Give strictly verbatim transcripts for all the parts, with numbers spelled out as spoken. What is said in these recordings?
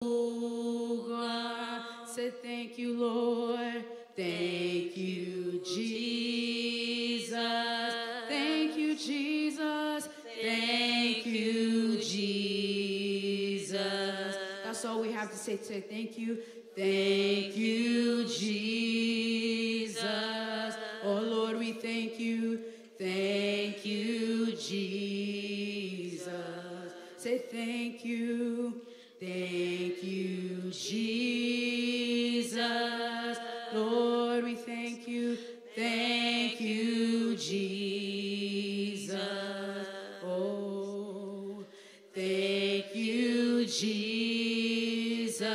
Say thank you, Lord. Thank you, Jesus. Thank you, Jesus. Thank you, Jesus. That's all we have to say today. Thank you. Thank you, Jesus. Oh Lord, we thank you. Thank you, Jesus. Say thank you. Thank you, Jesus. Lord, we thank you. Thank you, Jesus. Oh, thank you, Jesus.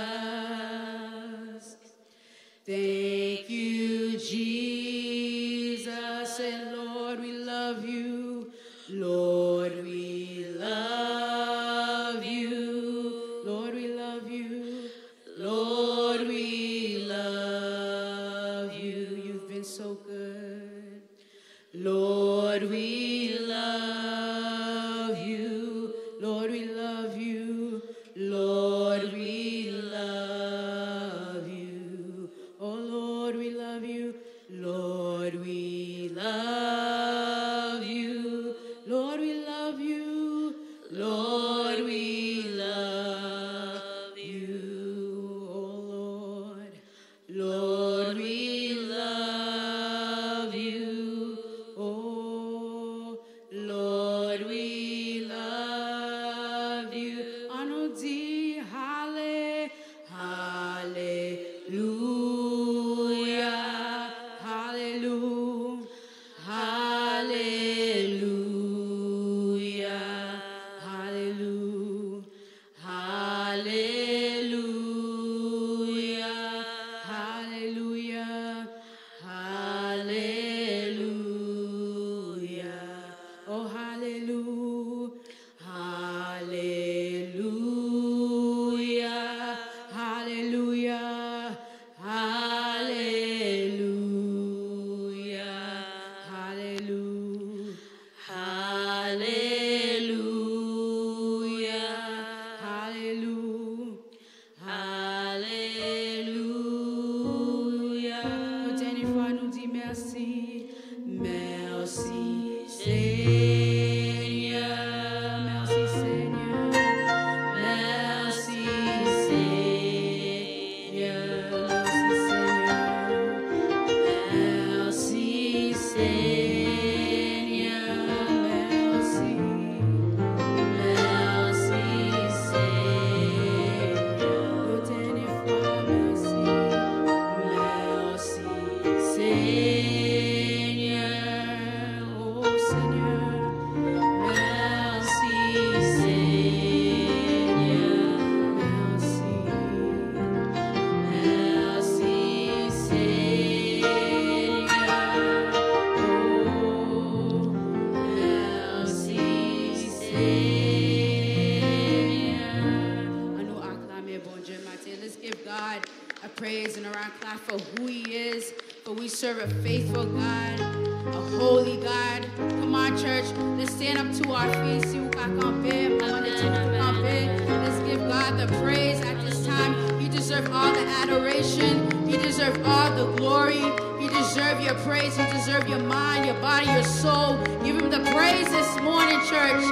Thank you, Jesus. Say, Lord, we love you. Lord, we love you. Lord, we love you. Lord, we love you. You've been so good. Lord, we love you. Lord, we love you. Lord, we love you. Oh, Lord, we love you. Lord, we love you. Lord, we love you. Lord, we love you. Oh, Lord. Lord, we love you. Oh, Lord, we love you. An nou di hale, halelouya, halelu, halelouya, halelu. Haleluya, haleluya, haleluya. Oh, haleluya, haleluya, haleluya, haleluya, haleluya. Haleluya. Haleluya. Yon dènye fwa, nou di mèsi. Mèsi, Senyè. Mèsi, Senyè. Mèsi, Senyè. Senyè, mèsi, Senyè. Mèsi, Senyè, mèsi. Mèsi, Senyè. Yon dènye fwa, mèsi. Mèsi, Senyè. Oh, Senyè. Mèsi, Senyè. Mèsi. Mèsi, Senyè. Oh, mèsi, Senyè. An nou aklame Bondye maten. Let's give God a praise and a round clap for who He is. For we serve a faithful God, a holy God. Come on, church, let's stand up to our feet. Si ou ka kanpe, mwen mande tout moun kanpe. Let's give God the praise at this time. He deserves all the adoration. He deserves all the glory. He deserves your praise. He deserves your mind, your body, your soul. Give Him the praise this morning, church.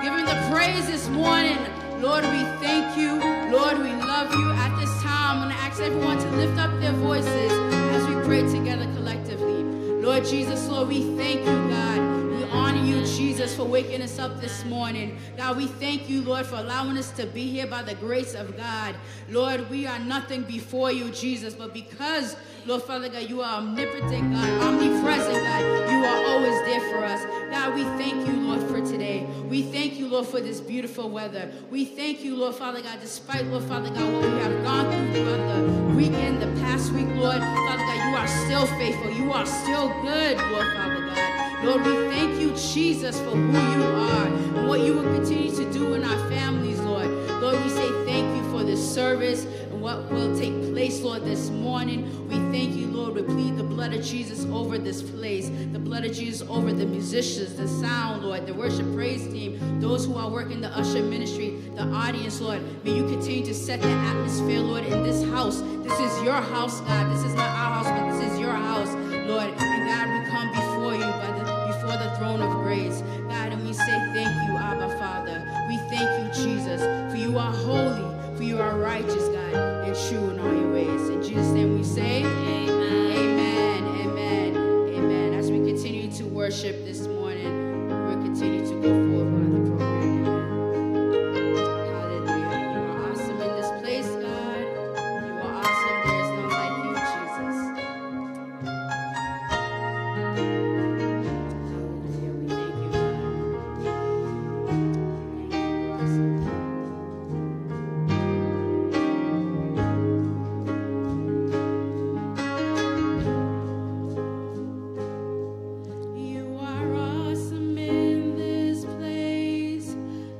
Give Him the praise this morning. Lord, we thank you. Lord, we love you. At this time, I'm gonna ask everyone to lift up their voices as we pray together collectively. Lord Jesus, Lord, we thank you, God. We honor you, Jesus, for waking us up this morning. God, we thank you, Lord, for allowing us to be here by the grace of God. Lord, we are nothing before you, Jesus, but because Lord Father God, you are omnipotent God, omnipresent God. You are always there for us. God, we thank you, Lord, for today. We thank you, Lord, for this beautiful weather. We thank you, Lord Father God, despite, Lord Father God, what we have gone through throughout the weekend, the past week, Lord Father God, you are still faithful. You are still good, Lord Father God. Lord, we thank you, Jesus, for who you are and what you will continue to do in our families, Lord. Lord, we say thank you for this service and what will take place, Lord, this morning. We thank you, Lord. We plead the blood of Jesus over this place, the blood of Jesus over the musicians, the sound, Lord, the worship praise team, those who are working the usher ministry, the audience, Lord. May you continue to set the atmosphere, Lord, in this house. This is your house, God. This is not our house, but this is your house, Lord. And God, we come before you, by the, before the throne of grace, God, and we say thank you, Abba Father. We thank you, Jesus, for you are holy, for you are righteous, God, and true in all your ways. In Jesus' name we say, amen, amen, amen. As we continue to worship this morning, we'll continue to go forward with the program. Amen. Hallelujah. You are awesome in this place, God. You are awesome. There is none like you, Jesus. Hallelujah. We thank you, God. Thank you, Lord. You are awesome in this place,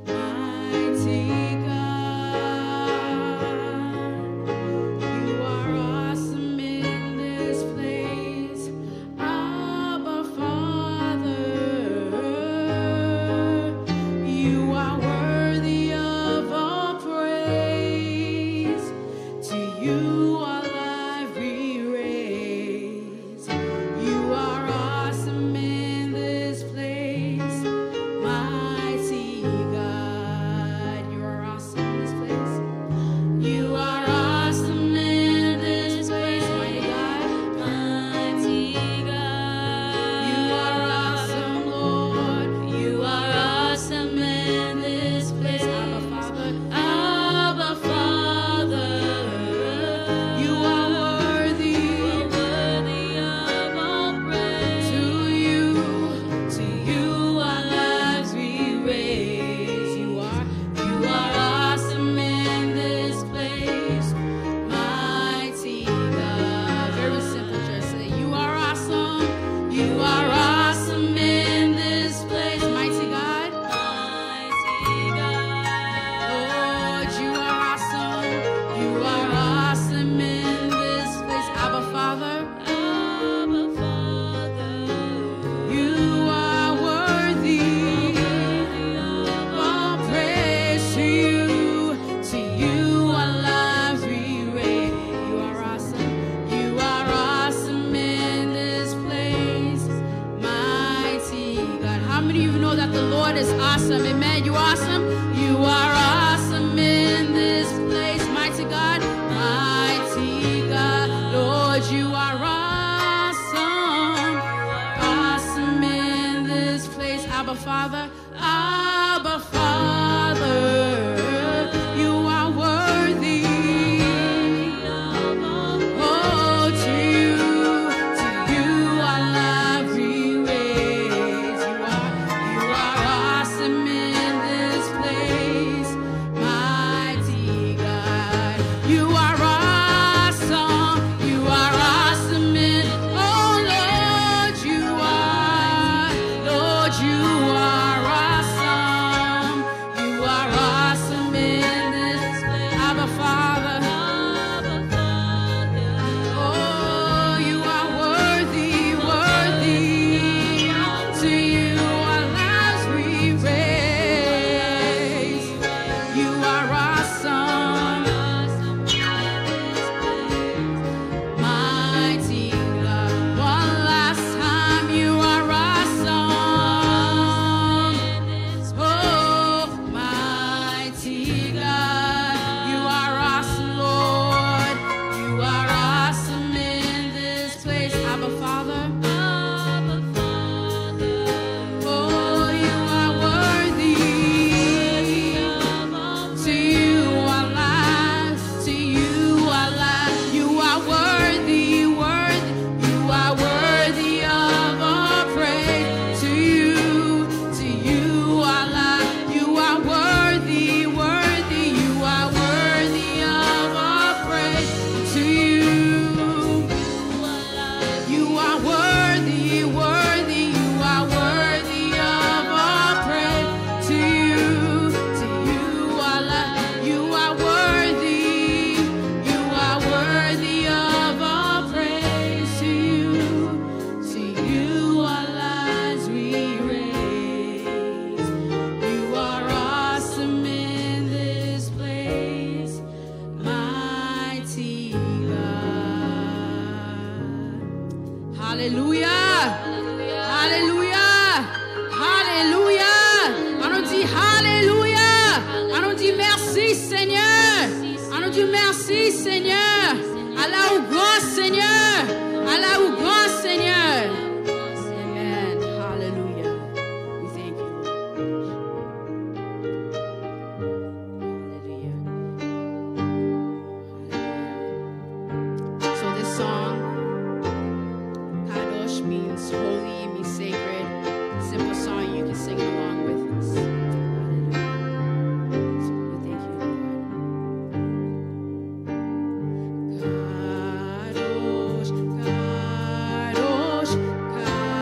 mighty God. You are awesome in this place, Abba Father. You are worthy of all praise. To you our life we raise. You are awesome in this place, mighty God. You are awesome in this place. You are awesome in this place, mighty God. Mighty God. You are awesome, Lord. You are awesome in this place, Abba Father. Abba Father, you are worthy. You are worthy of all praise. To you, to you our lives we raise. You are, you are awesome in this place, mighty God. Very simple, church. Say, you are awesome. You are awesome in this place, mighty God. Mighty God. Lord, you are awesome. You are awesome in this place, Abba Father. Abba Father. You are worthy of all praise. To you, to you our lives we raise. You are awesome. You are awesome in this place, mighty God. How many of you know that the Lord is awesome? Amen. You awesome. You are awesome in this place, mighty God. Mighty God. Lord, you are awesome. Awesome in this place, Abba Father. Abba Father, you are worthy. Oh, to you, to you our lives we raise. You are, you are awesome in this place, mighty God. You are awesome. You are awesome in, oh Lord, you are, Lord, you are Alelouya! Alelouya! Alelouya! Ann nou di alelouya! Ann nou di mèsi, Senyè! Ann nou di mèsi, Senyè! Ala ou gran, Senyè! Ala ou gran, Senyè! Amen. Hallelujah. We thank you, Lord. Hallelujah. So this song, Kadosh, means holy, means sacred. Simple song, you can sing it along with us. Hallelujah. So we thank you, Lord. Kadosh, Kadosh, Kadosh.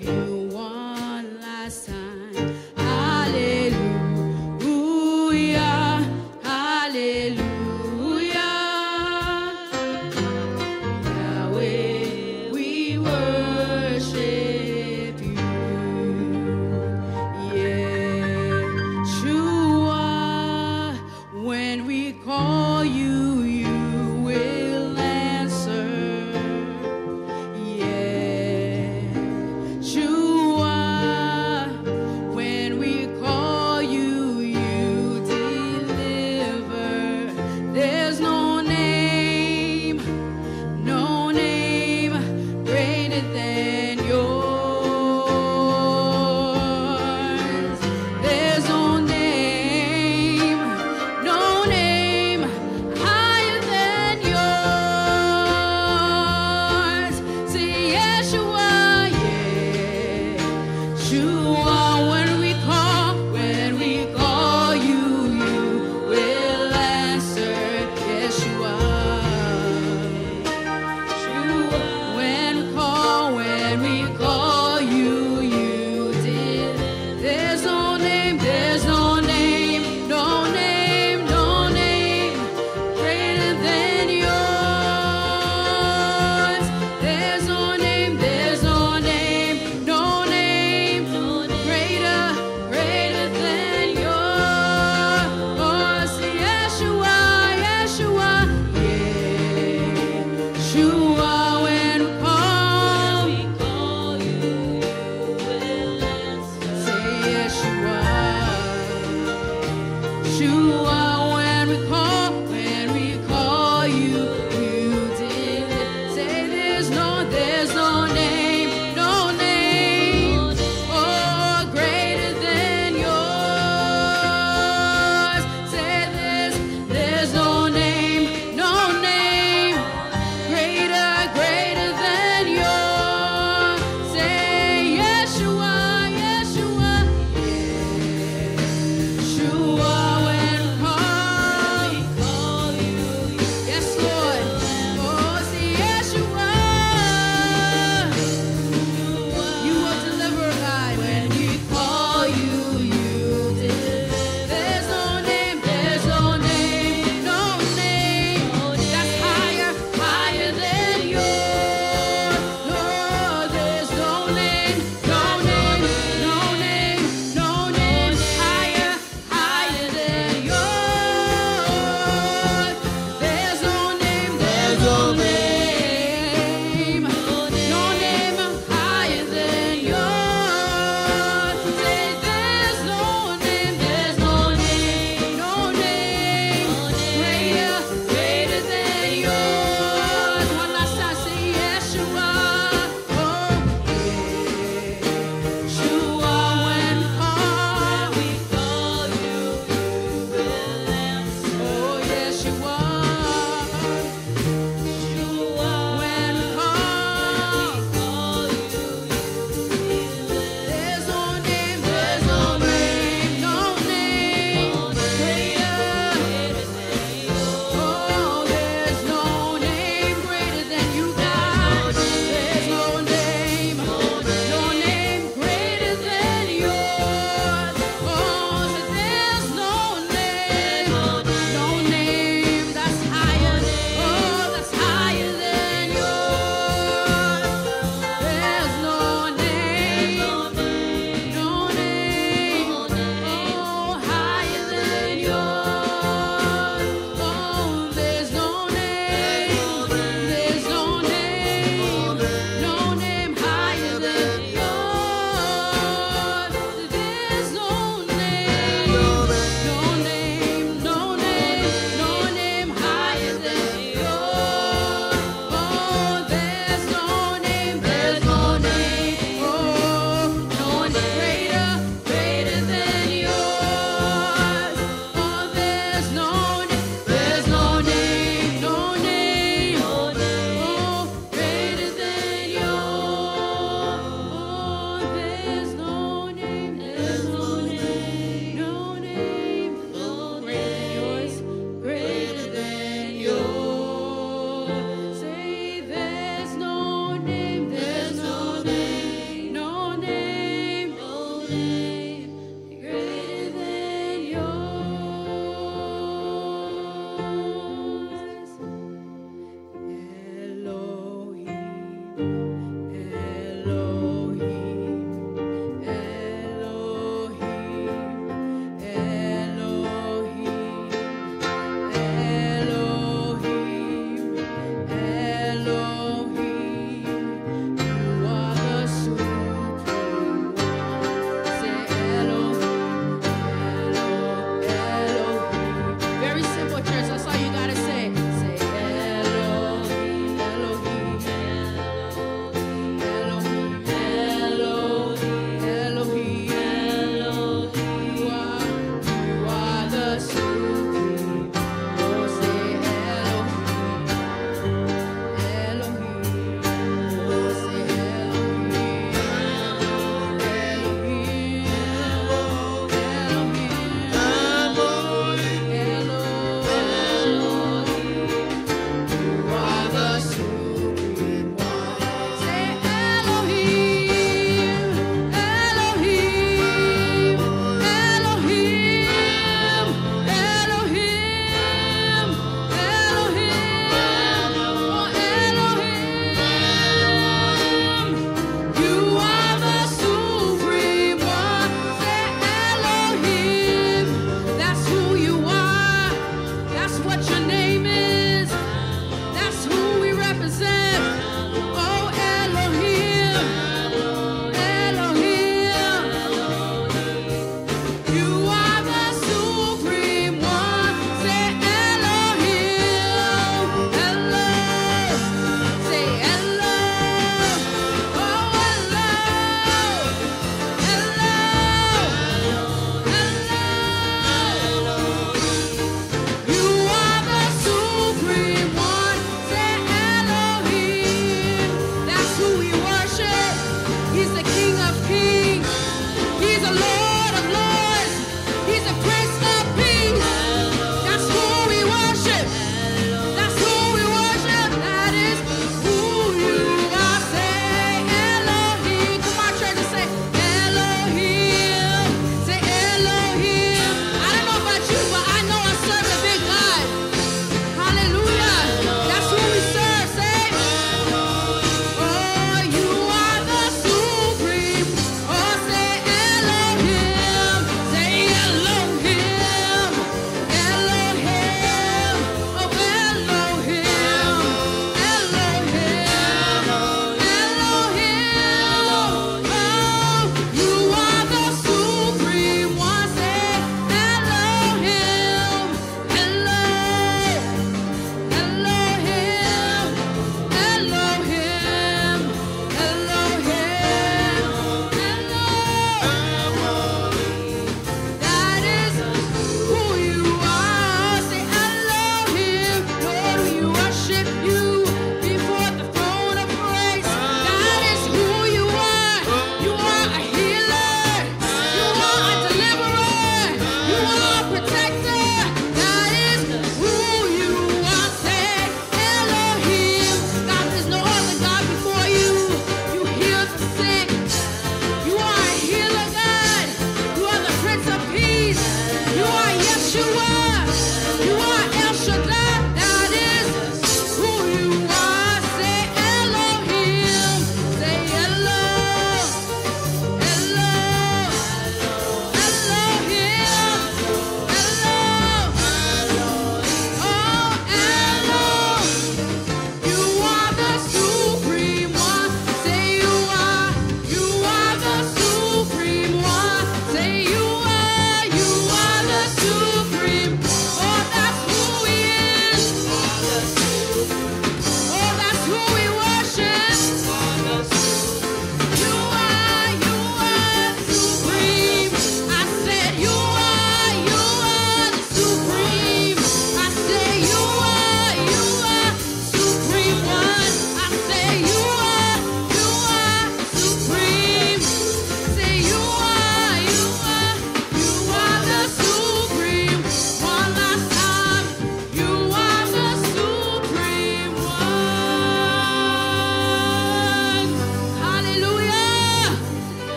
you one last time. Hallelujah, hallelujah. Yahweh, we worship you. Yeshua, when we call you, you will answer. Yeshua.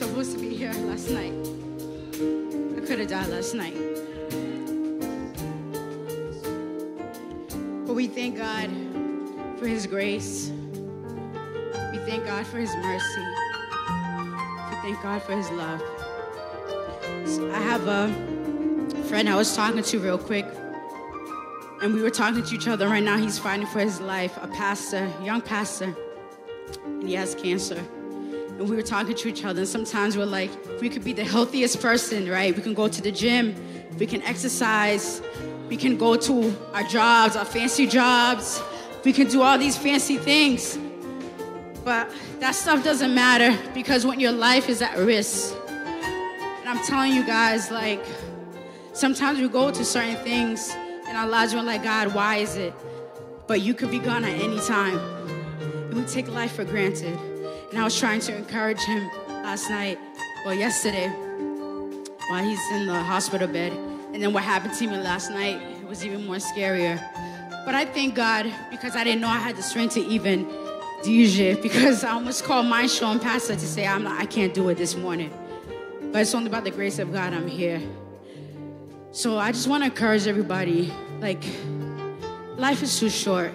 Supposed to be here last night. I could have died last night. But we thank God for His grace. We thank God for His mercy. We thank God for His love. So I have a friend I was talking to real quick, and we were talking to each other. Right now, he's fighting for his life, a pastor, young pastor, and he has cancer. And we were talking to each other, and sometimes we're like, we could be the healthiest person, right? We can go to the gym, we can exercise, we can go to our jobs, our fancy jobs, we can do all these fancy things. But that stuff doesn't matter because when your life is at risk, and I'm telling you guys, like, sometimes we go to certain things in our lives, we're like, God, why is it? But you could be gone at any time. And we take life for granted. And I was trying to encourage him last night, or yesterday, while he's in the hospital bed. And then what happened to me last night, it was even more scarier. But I thank God because I didn't know I had the strength to even D J, because I almost called my show and pastor to say, I'm like, I can't do it this morning. But it's only by the grace of God I'm here. So I just want to encourage everybody. Like, life is too short.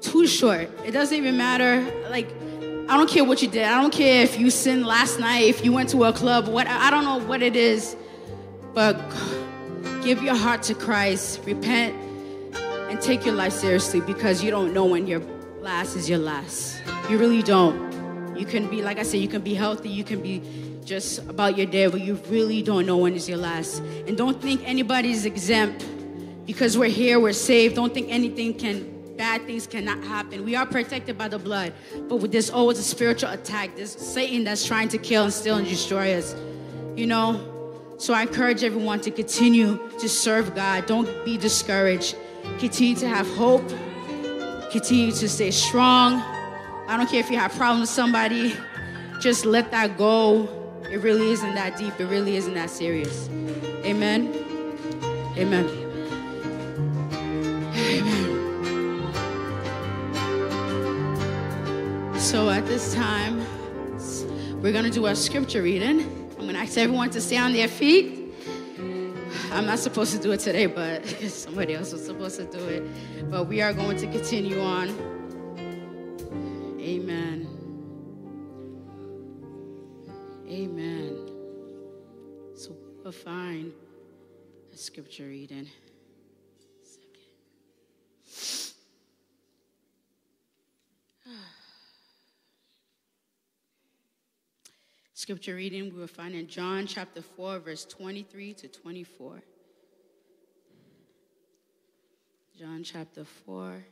Too short. It doesn't even matter. Like, I don't care what you did. I don't care if you sinned last night, if you went to a club, what, I don't know what it is. But give your heart to Christ, repent, and take your life seriously, because you don't know when your last is your last. You really don't. You can be, like I said, you can be healthy, you can be just about your day, but you really don't know when is your last. And don't think anybody is exempt. Because we're here, we're saved. Don't think anything can, bad things cannot happen. We are protected by the blood. But there's always a spiritual attack. There's Satan that's trying to kill and steal and destroy us. You know? So I encourage everyone to continue to serve God. Don't be discouraged. Continue to have hope. Continue to stay strong. I don't care if you have problems with somebody, just let that go. It really isn't that deep. It really isn't that serious. Amen. Amen. Amen. So at this time, we're going to do our scripture reading. I'm going to ask everyone to stay on their feet. I'm not supposed to do it today, but somebody else was supposed to do it. But we are going to continue on. Amen. Amen. So we'll find a scripture reading. Second. Scripture reading we will find in John chapter four, verse twenty-three to twenty-four. John chapter four,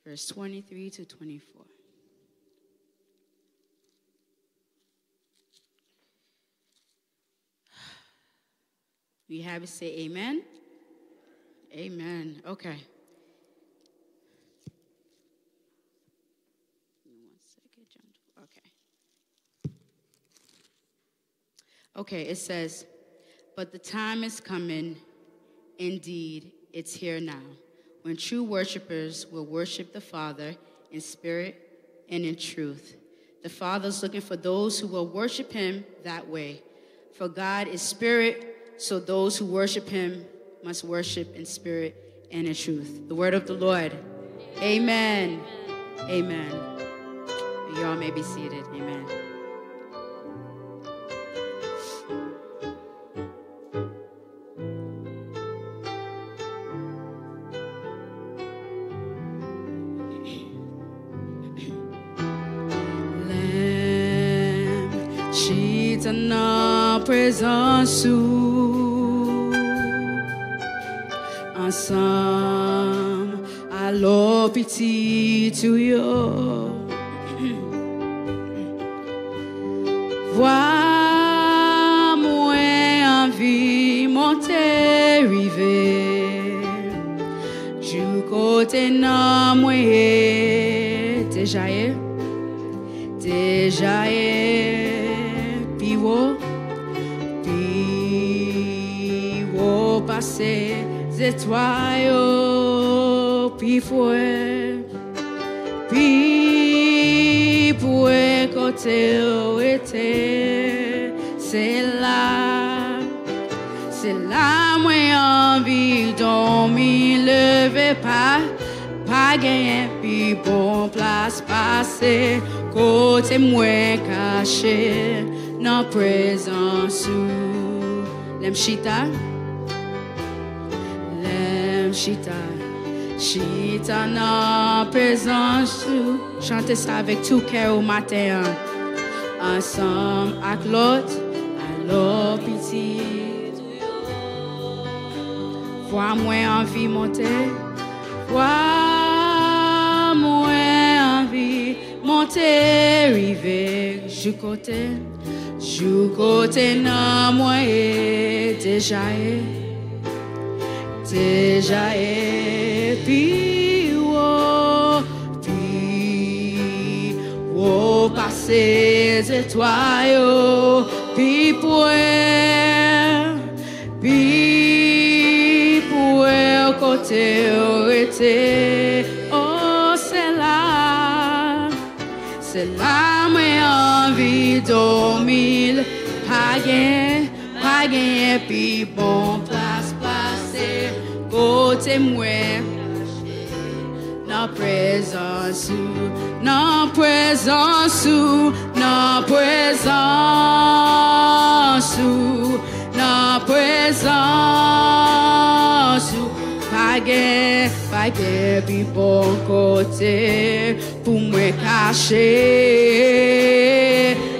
verse twenty-three to twenty-four. We have it, say amen. Amen. Okay. One second, John. Okay. Okay, it says, but the time is coming, indeed, it's here now, when true worshipers will worship the Father in spirit and in truth. The Father is looking for those who will worship him that way. For God is spirit, so those who worship him must worship in spirit and in truth. The word of the Lord. Amen. Amen. You all may be seated. Amen. Lè m chita nan prezans ou, ansanm alò pitit ou yo. Vwa mwen anvi monte rive jou kote nanm mwen ye, deja ye, deja ye pi wo, pi wo pase zetwal yo, pi fre, pi pre k Kote w rete, se la, se la mwen anvi dòmi, leve pa, pa genyen pi bon plas pase kote mwen kache nan prezans ou. Lè m chita, lè m chita, chita nan prezans ou. Chante sa avèk tout kè ou maten an. Ansanm ak lòt, alò pitit. Vwa mwen anvi monte, vwa mwen anvi monte, rive jou kote, jou kote nan mwen ye deja ye, deja ye pi wo, pi wo pase zetwal yo, pi pre, pi pre kote w rete. O, se la, se la mwen anvi dòmi, pa gen, pa genyen pi bon plas pase kote mwen nan prezans ou, nan prezans ou, nan prezans ou, nan prezans ou. Pa gen, pa gen pi bon kote pou mwen kache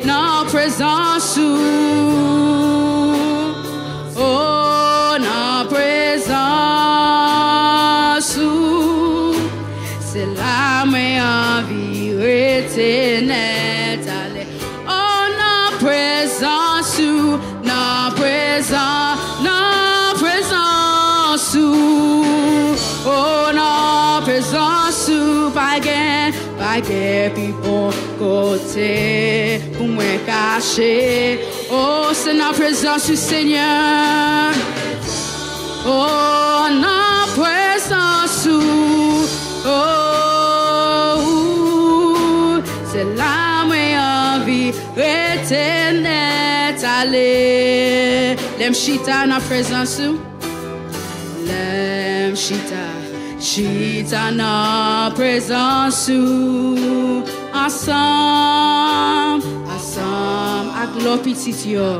nan prezans ou. O, nan prezans ou, se la mwen anvi rete nèt ale. O, nan prezans ou, nan prezan, nan prezans ou. O, nan prezans ou, pa gen, pa gen pi bon kote pou mwen kache. O, se nan prezans ou, Senyè. O, nan prezans ou. O, se la mwen anvi rete nèt ale. Lè m chita nan prezans ou, lè m chita, chita nan prezans ou, ansanm, ansanm ak lòt pitit yo.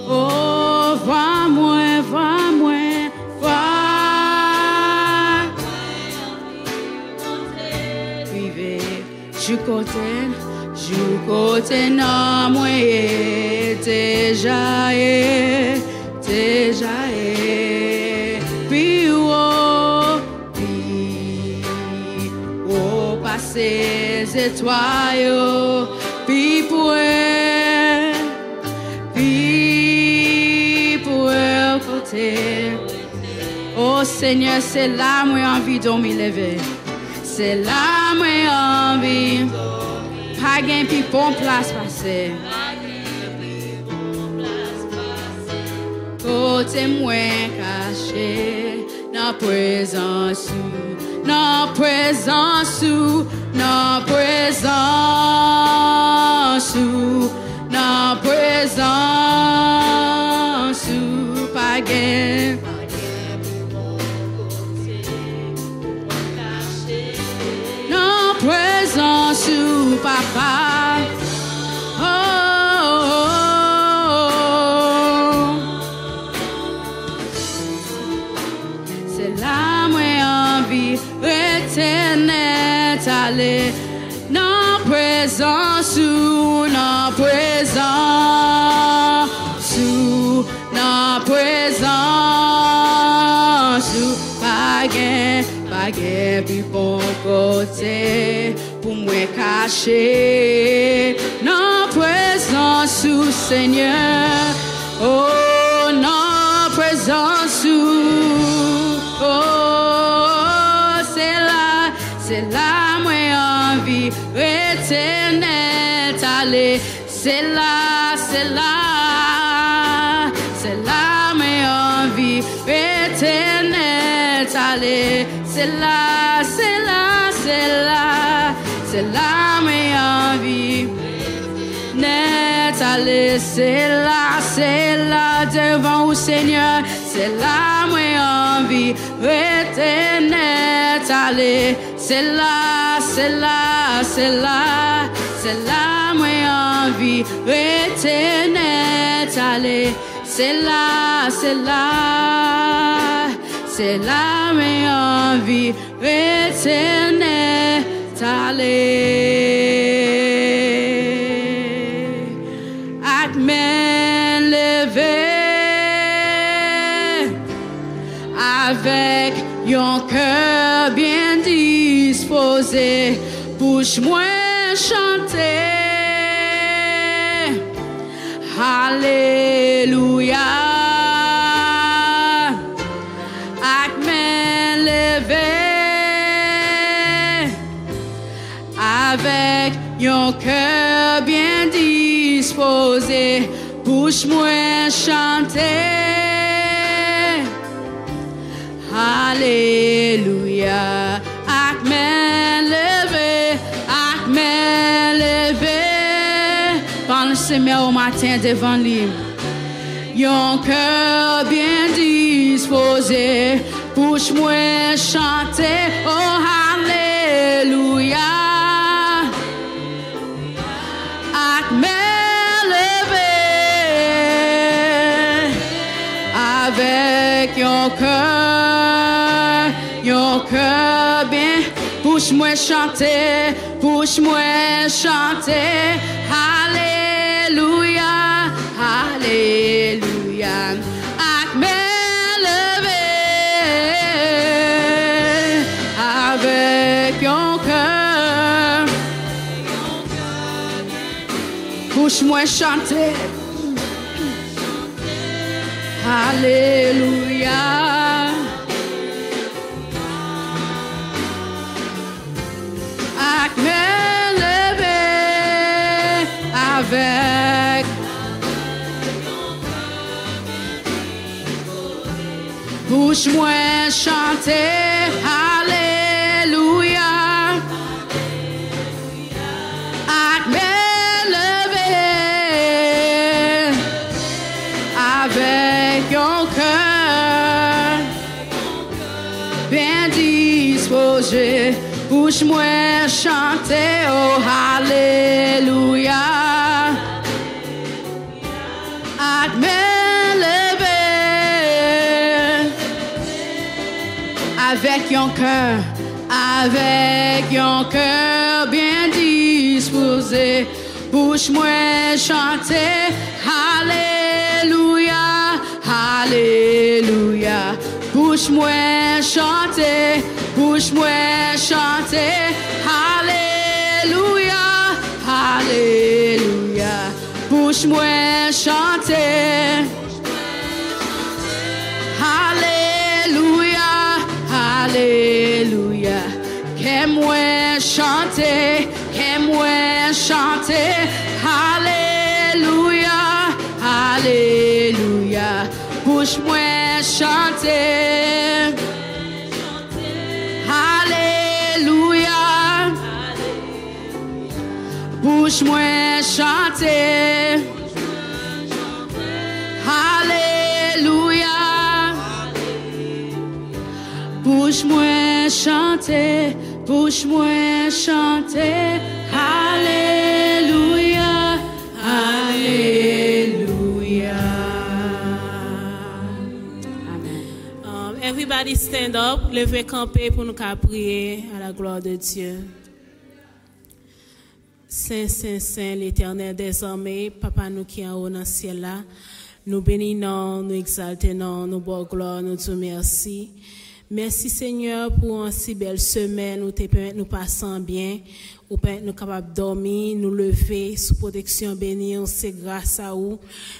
O, vwa mwen, vwa mwen, vwa rive jou kote, jou kote nan mwen ye deja ye, deja ye pi wo, pi wo pase zetwal yo, pi pre, pi pre kote. O Senyè, se la mwen anvi dòmi leve. Se la mwen anvi. Pa gen pi bon plas pase kote mwen kache nan prezans ou, nan prezans ou, nan prezans ou, nan prezans ou. Pa gen, nan prezans ou, papa. O, o, o, o. Se la mwen anvi rete nèt ale. Nan prezans ou, nan prezans ou, nan prezans ou. Pa gen, pa gen pi bon kote pou mwen kache nan prezans ou, Senyè. O, nan prezans ou. O, se la, se la mwen anvi rete nèt ale. Se la, se la, se la mwen anvi rete nèt ale. Se la, se la, se la, Se la mwen anvi nèt ale, se la, se la devan ou, Senyè. Se la mwen anvi rete nèt ale. Se la, se la, se la, se la mwen anvi rete nèt ale. Se la, se la, se la mwen anvi rete nèt ale. Ak men leve, avèk yon kè byen dispoze, bouch mwen chante. Alelouya. Ak men leve, avèk yon kè byen dispoze, bouch mwen chante. Alelouya. Ak men leve, ak men leve. Pann semè o maten devan li. Yon kè byen dispoze, bouch mwen chante, o alelouya. Ak men leve, avèk yon kè, yon kè byen, bouch mwen chante, bouch mwen chante, alelouya, alelouya. Ak men leve, avèk yon kè, bouch mwen chante. Alelouya. Ak men leve, avèk bouch mwen chante, alelouya. Ak men leve, avèk yon kè byen dispoze, bouch mwen chante, o alelouya. Ak men leve, avèk yon kè, avèk yon kè byen dispoze, bouch mwen chante, alelouya, alelouya. Bouch mwen chante, bouch mwen chante, alelouya, alelouya. Bouch mwen chante, alelouya, alelouya. Kè mwen chante, kè mwen chante, alelouya, alelouya. Bouch mwen chante, alelouya. Bouch mwen chante, alelouya. Bouch mwen chante, bouch mwen chante, alelouya, alelouya. Amen. Um, everybody stand up, leve kanpe pou nou ka priye à la gloire de Dieu. Sen, sen, sen, Letènèl dèzame, Papa nou ki anwo nan syèl la, nou beni non w, nou egzalte non w, nou ba w glwa, nou di w mèsi. Mèsi, Senyè, pou yon si bèl semèn ou te pèmèt nou pase an byen, ou pèmèt nou kapab dòmi, nou leve sou pwoteksyon beni w, se gras a ou.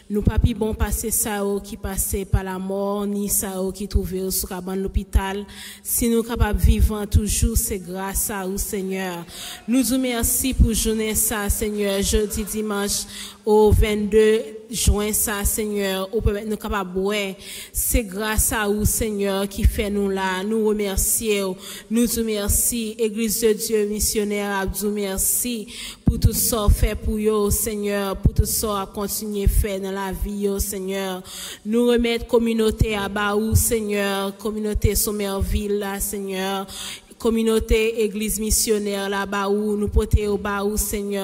Nou pa pi bon pase sa yo ki pase pa lamò, ni sa yo ki twouve yo sou kabann lopital. Si nou kapab vivan toujou, se gras a ou, Senyè. Nou di w mèsi pou jounen sa, Senyè, jodi dimanch, o vennde jen sa, Senyè, ou pèmèt nou kapab wè. Se gras a ou, Senyè, ki fè nou la. Nou remèsye w. Nou di w mèsi. Église de Dieu Missionnaire ap di w mèsi pou tout sa w fè pou yo, Senyè, pou tout sa w ap kontinye fè nan lavi yo, Senyè. Nou remèt kominote a ba ou, Senyè, kominote Somerville la, Senyè. Kominote Egliz Misyonè la ba ou, nou pote yo ba ou, Senyè.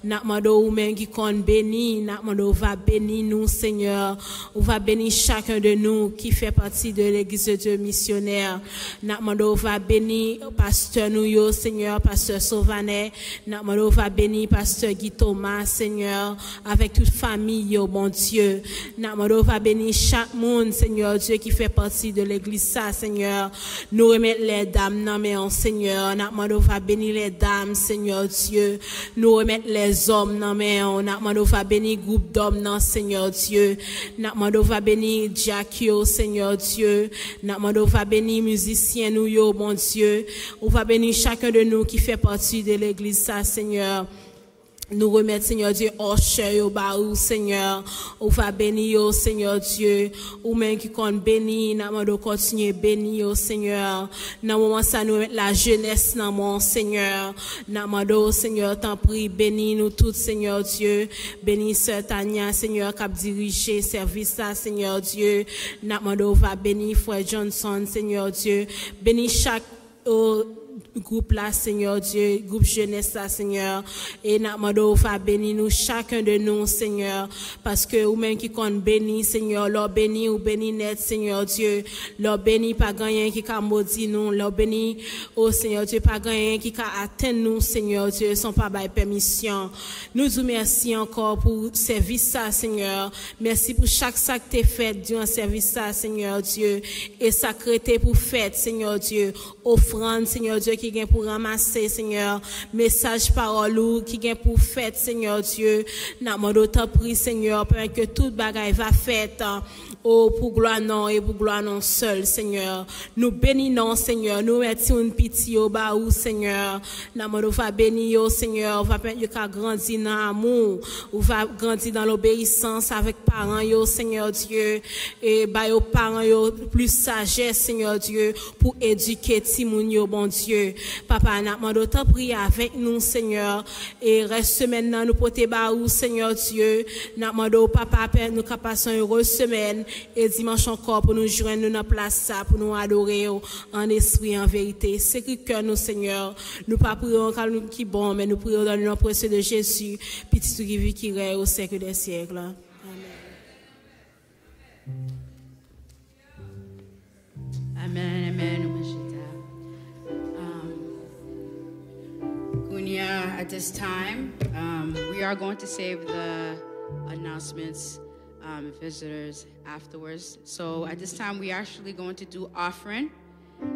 N ap mande w, ou menm ki konn beni, n ap mande w va beni nou, Senyè. Ou va beni chacun de nous qui fait partie de l'Église de Dieu Missionnaire. N ap mande w va beni pastè nou yo, Senyè, pastè Sovanè. N ap mande w va beni pastè Guy Thomas, Senyè, avèk tout fanmi yo, Bondye. N ap mande w va beni chak moun, Senyè Dye, ki fè pati de legliz sa, Senyè. Nou remèt lèdam nan men w, Senyè. N ap mande w va beni lèdam, Senyè Dye. Nou remèt lèzòm nan men w. N ap mande w va beni gwoup dòm nan, Senyè Dye. N ap mande w va beni dyak yo, Senyè Dye. N ap mande w va beni mizisyen nou yo, Bondye. Ou va beni chacun de nous qui fait partie de legliz sa, Senyè. Nou remèt, Senyè Dye, òchè yo ba ou, Senyè. Ou va beni yo, Senyè Dye. Ou menm ki konn beni, n ap mande w kontinye beni yo, Senyè. Nan moman sa, nou remèt lajenès nan men w, Senyè. N ap mande w, Senyè, tanpri, beni nou tout, Senyè Dye. Beni sè Tanya, Senyè, k ap dirije sèvis la, Senyè Dye. N ap mande w va beni frè Johnson, Senyè Dye. Beni chak o gwoup la, Senyè Dye, gwoup jenès la, Senyè. E n ap mande w va beni nou, chacun de nous, Senyè, paske ou menm ki konn beni, Senyè, lè w beni, ou beni nèt, Senyè Dye. Lè w beni, pa gen anyen ki ka modi nou. Lè w beni, o Senyè Dye, pa gen anyen ki ka atenn nou, Senyè Dye, san w pa bay pèmisyon. Nou di w mèsi ankò pou sèvis sa, Senyè. Mèsi pou chak sa k te fèt diran sèvis sa, Senyè Dye, e sa k rete pou fèt, Senyè Dye. Ofrann, Senyè Dye, ki gen pou ranmase, Senyè. Mesaj pawòl ou ki gen pou fèt, Senyè Dye. N ap mande w, tanpri, Senyè, pèmèt ke tout bagay va fèt, o, pou glwa non w e pou glwa non w sèl, Senyè. Nou beni non w, Senyè. Nou remèt timoun piti yo ba ou, Senyè. N ap mande w va beni yo, Senyè. Ou va pèmèt yo ka grandi nan amou w. Ou va grandi dans l'obéissance avèk paran yo, Senyè Dye. E ba yo paran yo plis sajès, Senyè Dye, pou edike timoun yo, Bondye. Papa, n ap mande w tanpri avèk nou, Senyè. E rès semèn nan, nou pote ba ou, Senyè Dye. N ap mande w, Papa, pèmèt nou ka pase yon erez semèn. E dimanch ankò pou nou jwenn nou nan plas sa, pou nou adore w an espri, an verite. Sekri kè nou, Senyè. Nou pa priye w nan kalm ki bon, men nou priye w dans le nom précieux de Jésus, Pitit ou ki viv, ki rèy au siècle des siècles. Amèn. Amen, amen. Nou mwen chita. Um, Kounye a, at this time, um, we are going to save the announcements, um, visitors afterwards. So at this time, we actually going to do offering.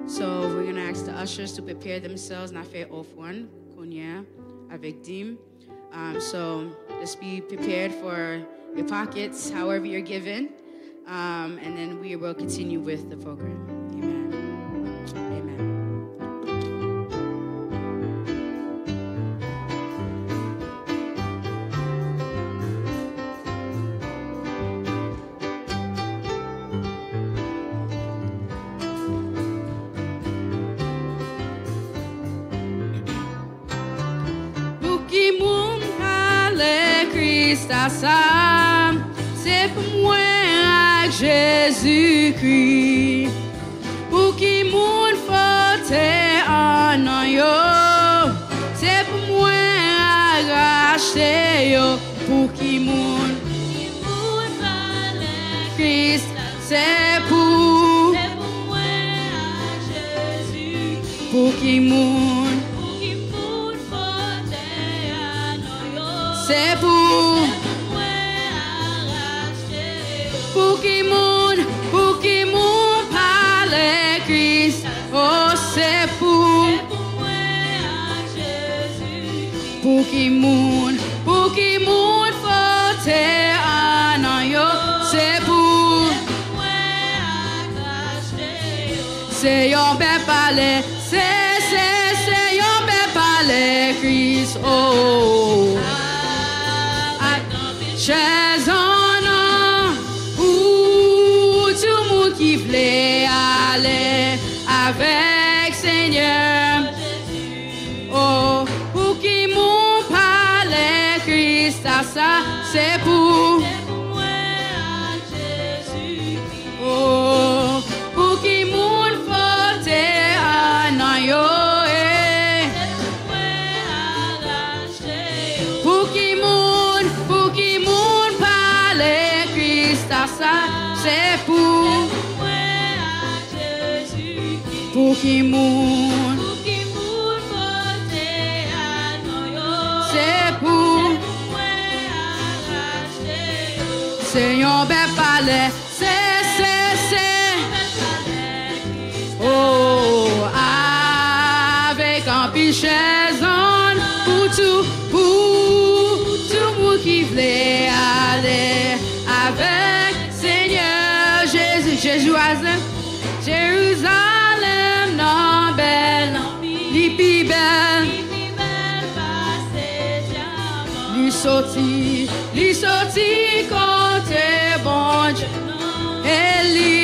So we're gonna ask the ushers to prepare themselves. N a fè ofrann kounye a avèk dim. Um, so just be prepared for your pockets, however you're given. Um, and then we will continue with the program. Amen. Amen. Pou ki moun pale Kris la sa, se pou mwen ak Jezikri. Pou ki moun fwote an nan yo, se pou mwen ak rachte yo. Pou ki moun, Kris, se pou, pou ki moun, se pou, pou ki moun, pou ki moun pale Kris, o, se pou, pou ki moun, pou ki moun fwote an nan yo, se pou, se yon bèl pale, se, se, se yon bèl pale Kris, o. Ak chèz an nan, pou tout moun ki vle ale avèk Senyè. O, pou Sa, sa, se pou. Oh, pou ki moun fò te a nan yo, eh. Pou ki moun, pou ki moun pale Kris, sa, sa, se pou. Pou ki moun. Se pou. Se yon bèl palè. Se, se, se. Oh, avèk anpil chèz an pou tou, pou tou moun ki vle ale avèk Senyè Jezi. Jerizalèm, Jerizalèm nan bèl, li pi bèl. Li soti, li soti kote Bondye, e li.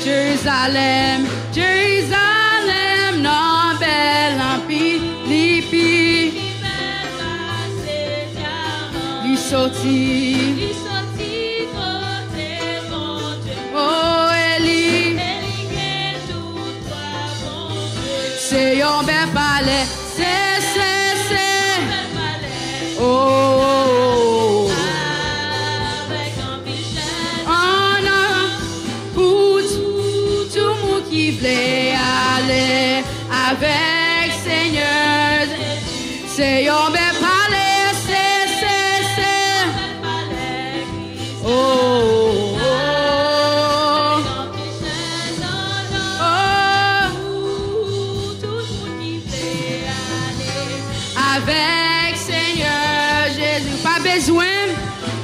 Jerizalèm, Jerizalèm nan bèl anpil, li pi. Li soti. Oh, e li. Se yon bèl palè. Se, se, se. Oh, oh, oh. An, an, pou tou, tou moun ki vle ale avèk Senyè. Se yon bèl palè, se, se, se. Oh, oh, oh. Avèk Senyè Jezi, pa bezwen,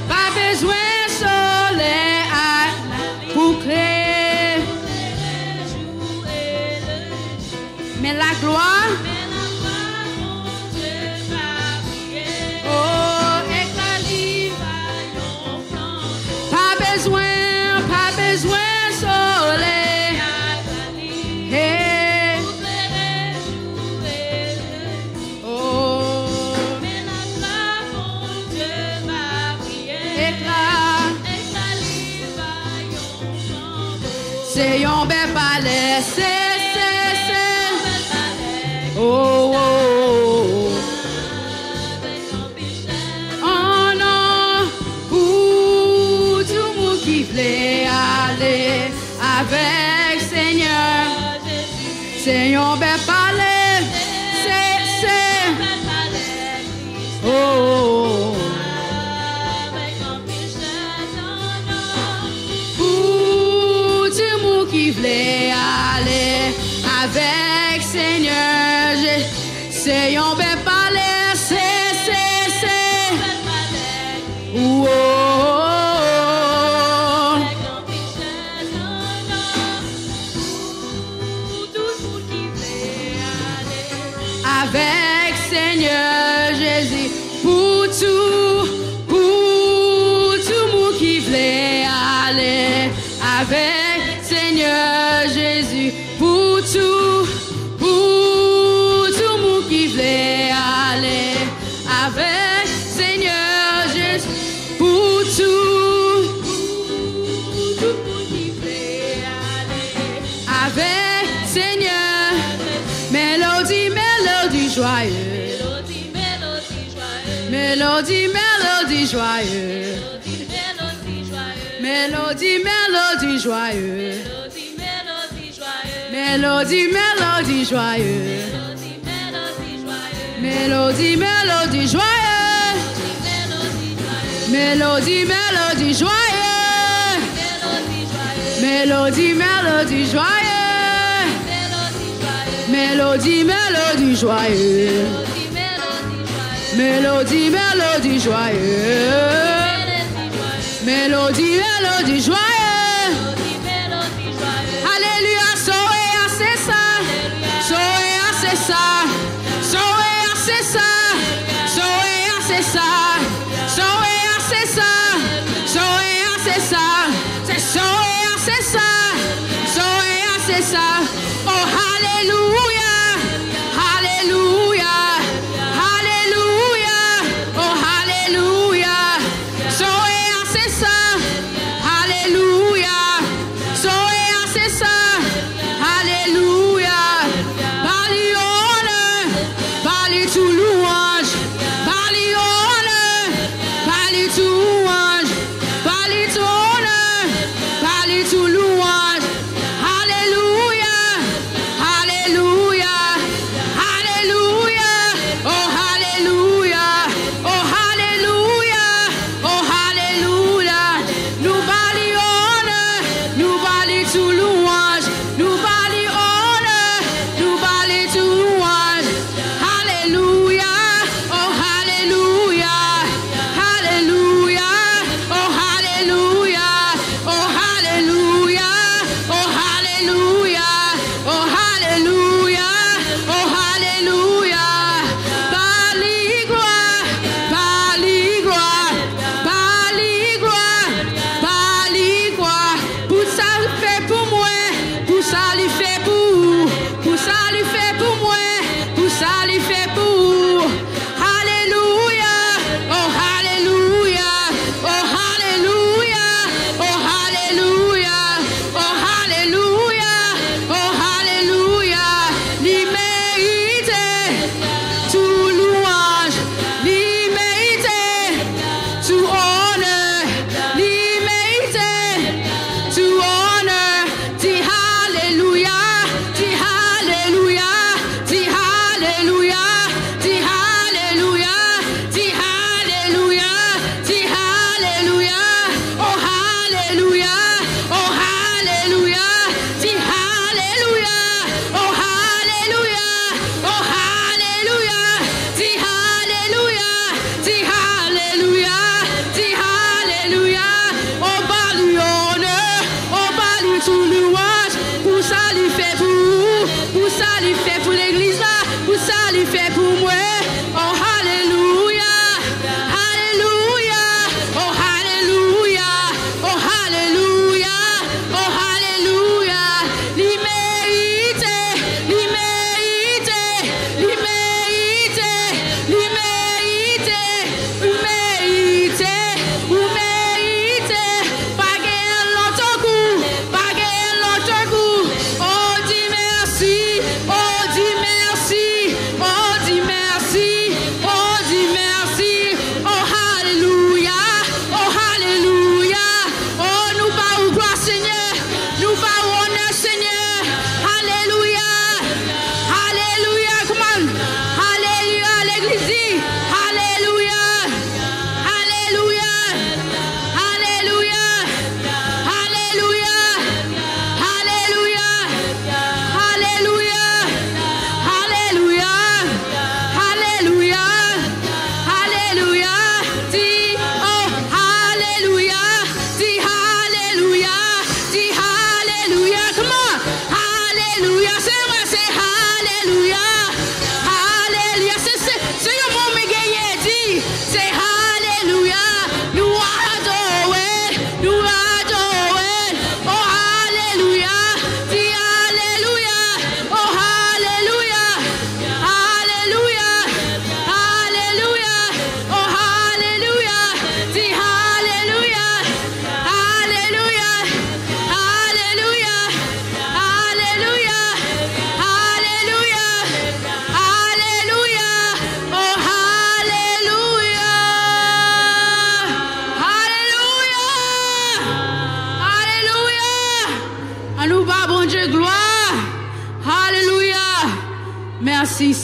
pa bezwen solèy a pou klere. Men laglwa. Oh, ekla li. Pa bezwen, pa bezwen solèy. Hey. Oh. Ekla. Se yon bèl palè, se, se, se. Oh, oh, oh. Oh non, pou tou moun ki vle ale avèk Senyè. Se yon bèl palè, se, se. Oh, oh, oh. Pou timoun ki vle ale avèk Senyè Jezi, se yon bèl palè, se, se, se. Oh, oh, oh, oh. Avèk Senyè Jezi, pou tou, pou tou moun ki vle ale. Avèk Senyè Jezi, pou tou, pou tou moun ki vle ale. Avèk Senyè Jezi, pou tou. Avèk Senyè. Melodi, melodi jwaye. Melodi, melodi jwaye. Melodi, melodi jwaye. Melodi, melodi jwaye. Melodi, melodi jwaye. Melodi, melodi jwaye. Melodi, melodi jwaye. Melodi, melodi jwaye. Melodi, melodi jwaye. Melodi, melodi jwaye. Aleluya, sowe a se sa. Sowe a se sa. Sowe a se sa. Sowe a se sa. Sowe a se sa. Sowe a se sa. Se sowe a se sa. Sowe a se sa. Oh, aleluya. Aleluya. Aleluya.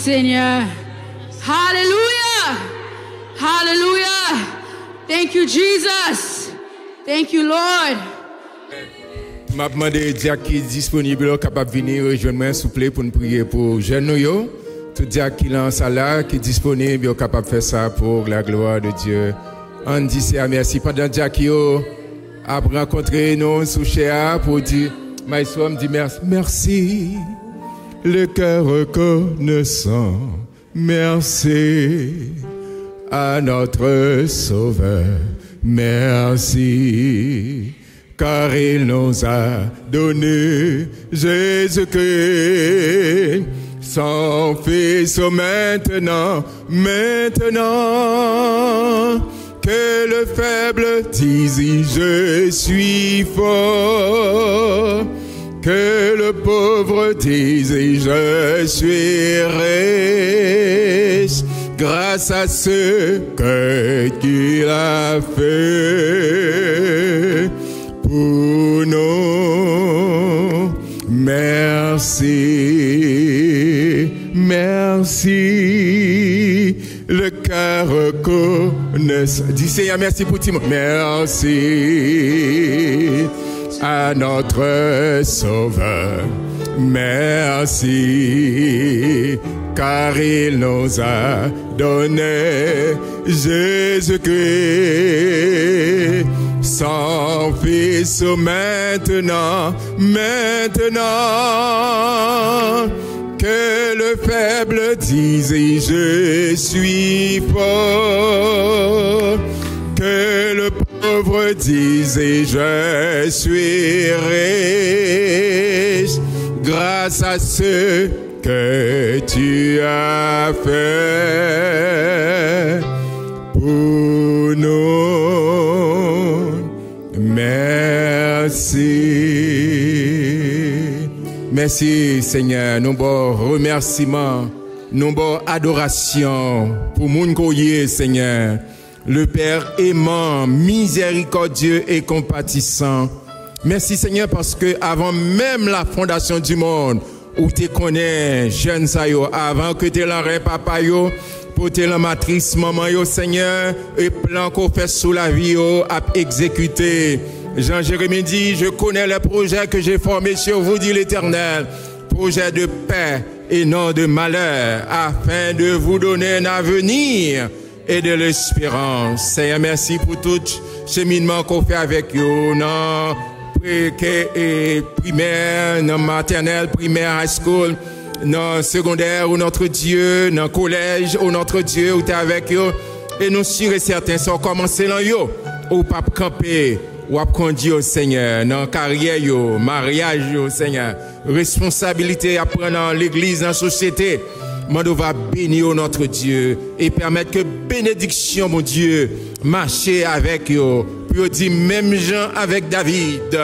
Senyè. Hallelujah! Hallelujah! Thank you, Jesus! Thank you, Lord! M ap mande dyak ki disponib yo kapab vini rejwenn mwen, souple, pou n priye pou jèn nou yo. Tout dyak ki nan sal la, ki disponib, yo kapab fè sa pour la gloire de Dieu. Ann di Seyè a mèsi. Pandan dyak yo ap rankontre nou sou chè a pou di, maestro, m di mèsi. Merci, le cœur reconnaissant. Merci à notre Sauveur. Merci, car il nous a donné Jésus-Christ, son Fils. Maintenant, maintenant, que le faible dise, je suis fort. Que le pauvre dise, je suis riche, grâce à ce que Dieu a fait pour nous. Merci, merci. Le cœur reconnaissant. Di Seyè mèsi pou timoun. Merci à notre Sauveur. Merci, car il nous a donné Jésus-Christ, son Fils. Maintenant, maintenant, que le faible dise, je suis fort. Que le pauvre dise, je suis riche, grâce à ce que tu as fait pour nous. Merci. Mèsi, Senyè. Nou ba w remèsiman. Nou ba w adorasyon pou moun ke w ye, Senyè. Le Père aimant, miséricordieux et compatissant. Mèsi, Senyè, paske avan menm la fondasyon di mond, ou te konnen jèn sa yo, avan ke te lan ren papa yo, pou te lan matris manman yo, Senyè, e plan ke w fè sou lavi yo ap egzekite. Jan Jeremi di, je connais les projets que j'ai formés sur vous, dit l'Éternel, projets de paix et non de malheur, afin de vous donner un avenir et de l'espérance. Senyè, mèsi pou tout cheminman ke w fè avèk yo nan pre-, ke, e, primè, nan matènèl, primè, high school, nan segondè, o Notre Dieu, nan kolèj, o Notre Dieu, ou te avèk yo. E nou si e sèten, sa w kòmanse lan yo, ou p ap kanpe, w ap kondui yo, Senyè, nan karyè yo, maryaj yo, Senyè. Responsabilite y ap pran nan legliz, nan sosyete. Mande w va beni yo, notre Dieu, e pèmèt ke benediksyon Bondye mache avèk yo, pou yo di menm jan avèk David,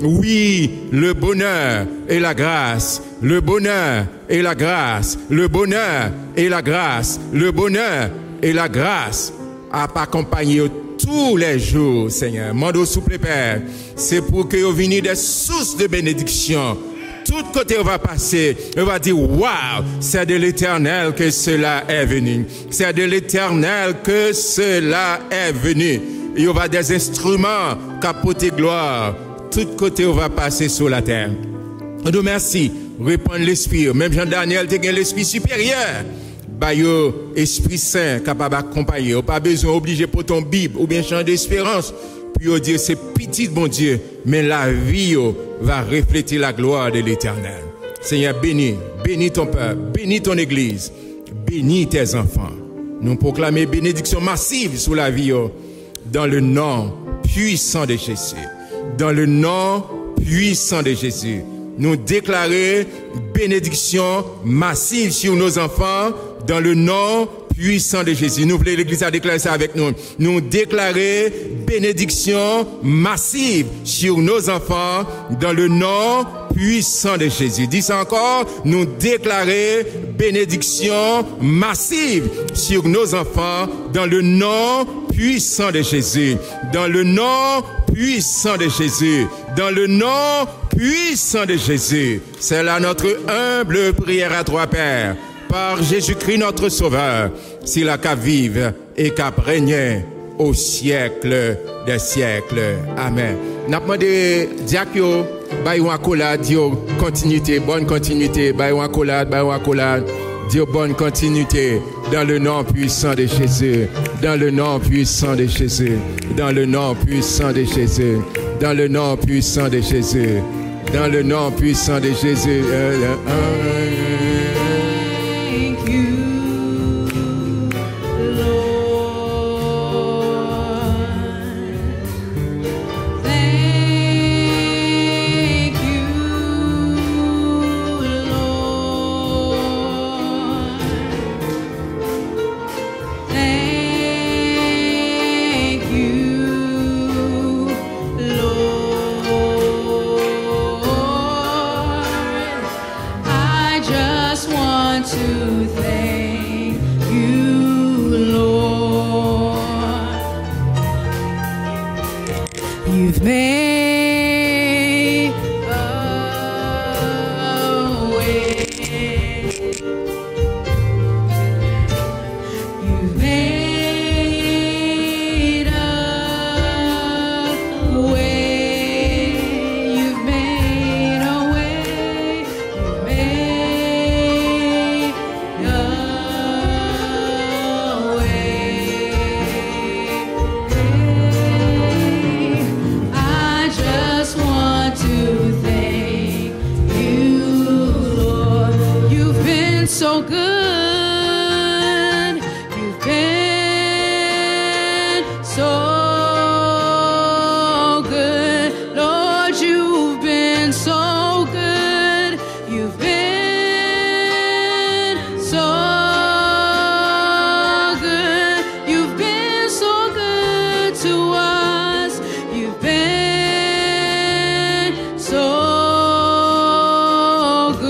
oui, le bonheur et la grâce, le bonheur et la grâce, le bonheur et la grâce, le bonheur et la grâce ap akonpanye yo tou lè jou, Senyè. Mande w, souple, Pè, se pou ke yo vini de sous de benediksyon. Tout kote yo va pase, yo va di, waw, c'est de l'Éternel que cela est venu. C'est de l'Éternel que cela est venu. Yo va des instruments k ap pote glwa tout kote yo va pase sou latè. Nou di w mèsi, repann lespri yo. Menm jan Danyèl te gen lespri siperyè, ba yo Espri Sen kapab akonpaye yo. Yo pa bezwen oblije pote yon Bib oubyen Chant d'Espérance pou yo di yo se pitit Bondye, men lavi yo va reflete la gloire de l'Éternel. Seigneur, bénis, bénis ton peuple, bénis ton église, bénis tes enfants. Nou pwoklame benediksyon masiv sou lavi yo. Dans le nom puissant de Jésus. Dans le nom puissant de Jésus. Nou deklare benediksyon masiv sur nos enfants dans le nom puissant de Jésus. Nou vle legliz la deklare sa avèk nou. Nou deklare benediksyon masiv sur nos enfants dans le nom puissant de Jésus. Di sa ankò, nou deklare benediksyon masiv sur nos enfants dans le nom puissant de Jésus. Dans le nom puissant de Jésus. Dans le nom puissant de Jésus. C'est là notre humble prière à toi, Père. Par Jésus-Christ notre Sauveur, sila k ap viv e k ap renye au siècle des siècles. Amèn. N ap mande dyak yo, bay yon akolad, di yo kontinite, bonne continuité, bay yon akolad, bay yon akolad, di yo bonne continuité, dans le nom puissant de Jésus, dans le nom puissant de Jésus, dans le nom puissant de Jésus, dans le nom puissant de Jésus. Dans le nom puissant de Jésus. Euh, euh, euh. Thank you, Lord. Thank you, Lord. Thank you, Lord. I just want to thank you, Lord. You've made a way. You've made a way. You've made a way. You've made a way. I just want to thank you, Lord. You've been so good. You've been so good. Lord, you've been so good. You've been so good. You've been so good to us. You've been so good.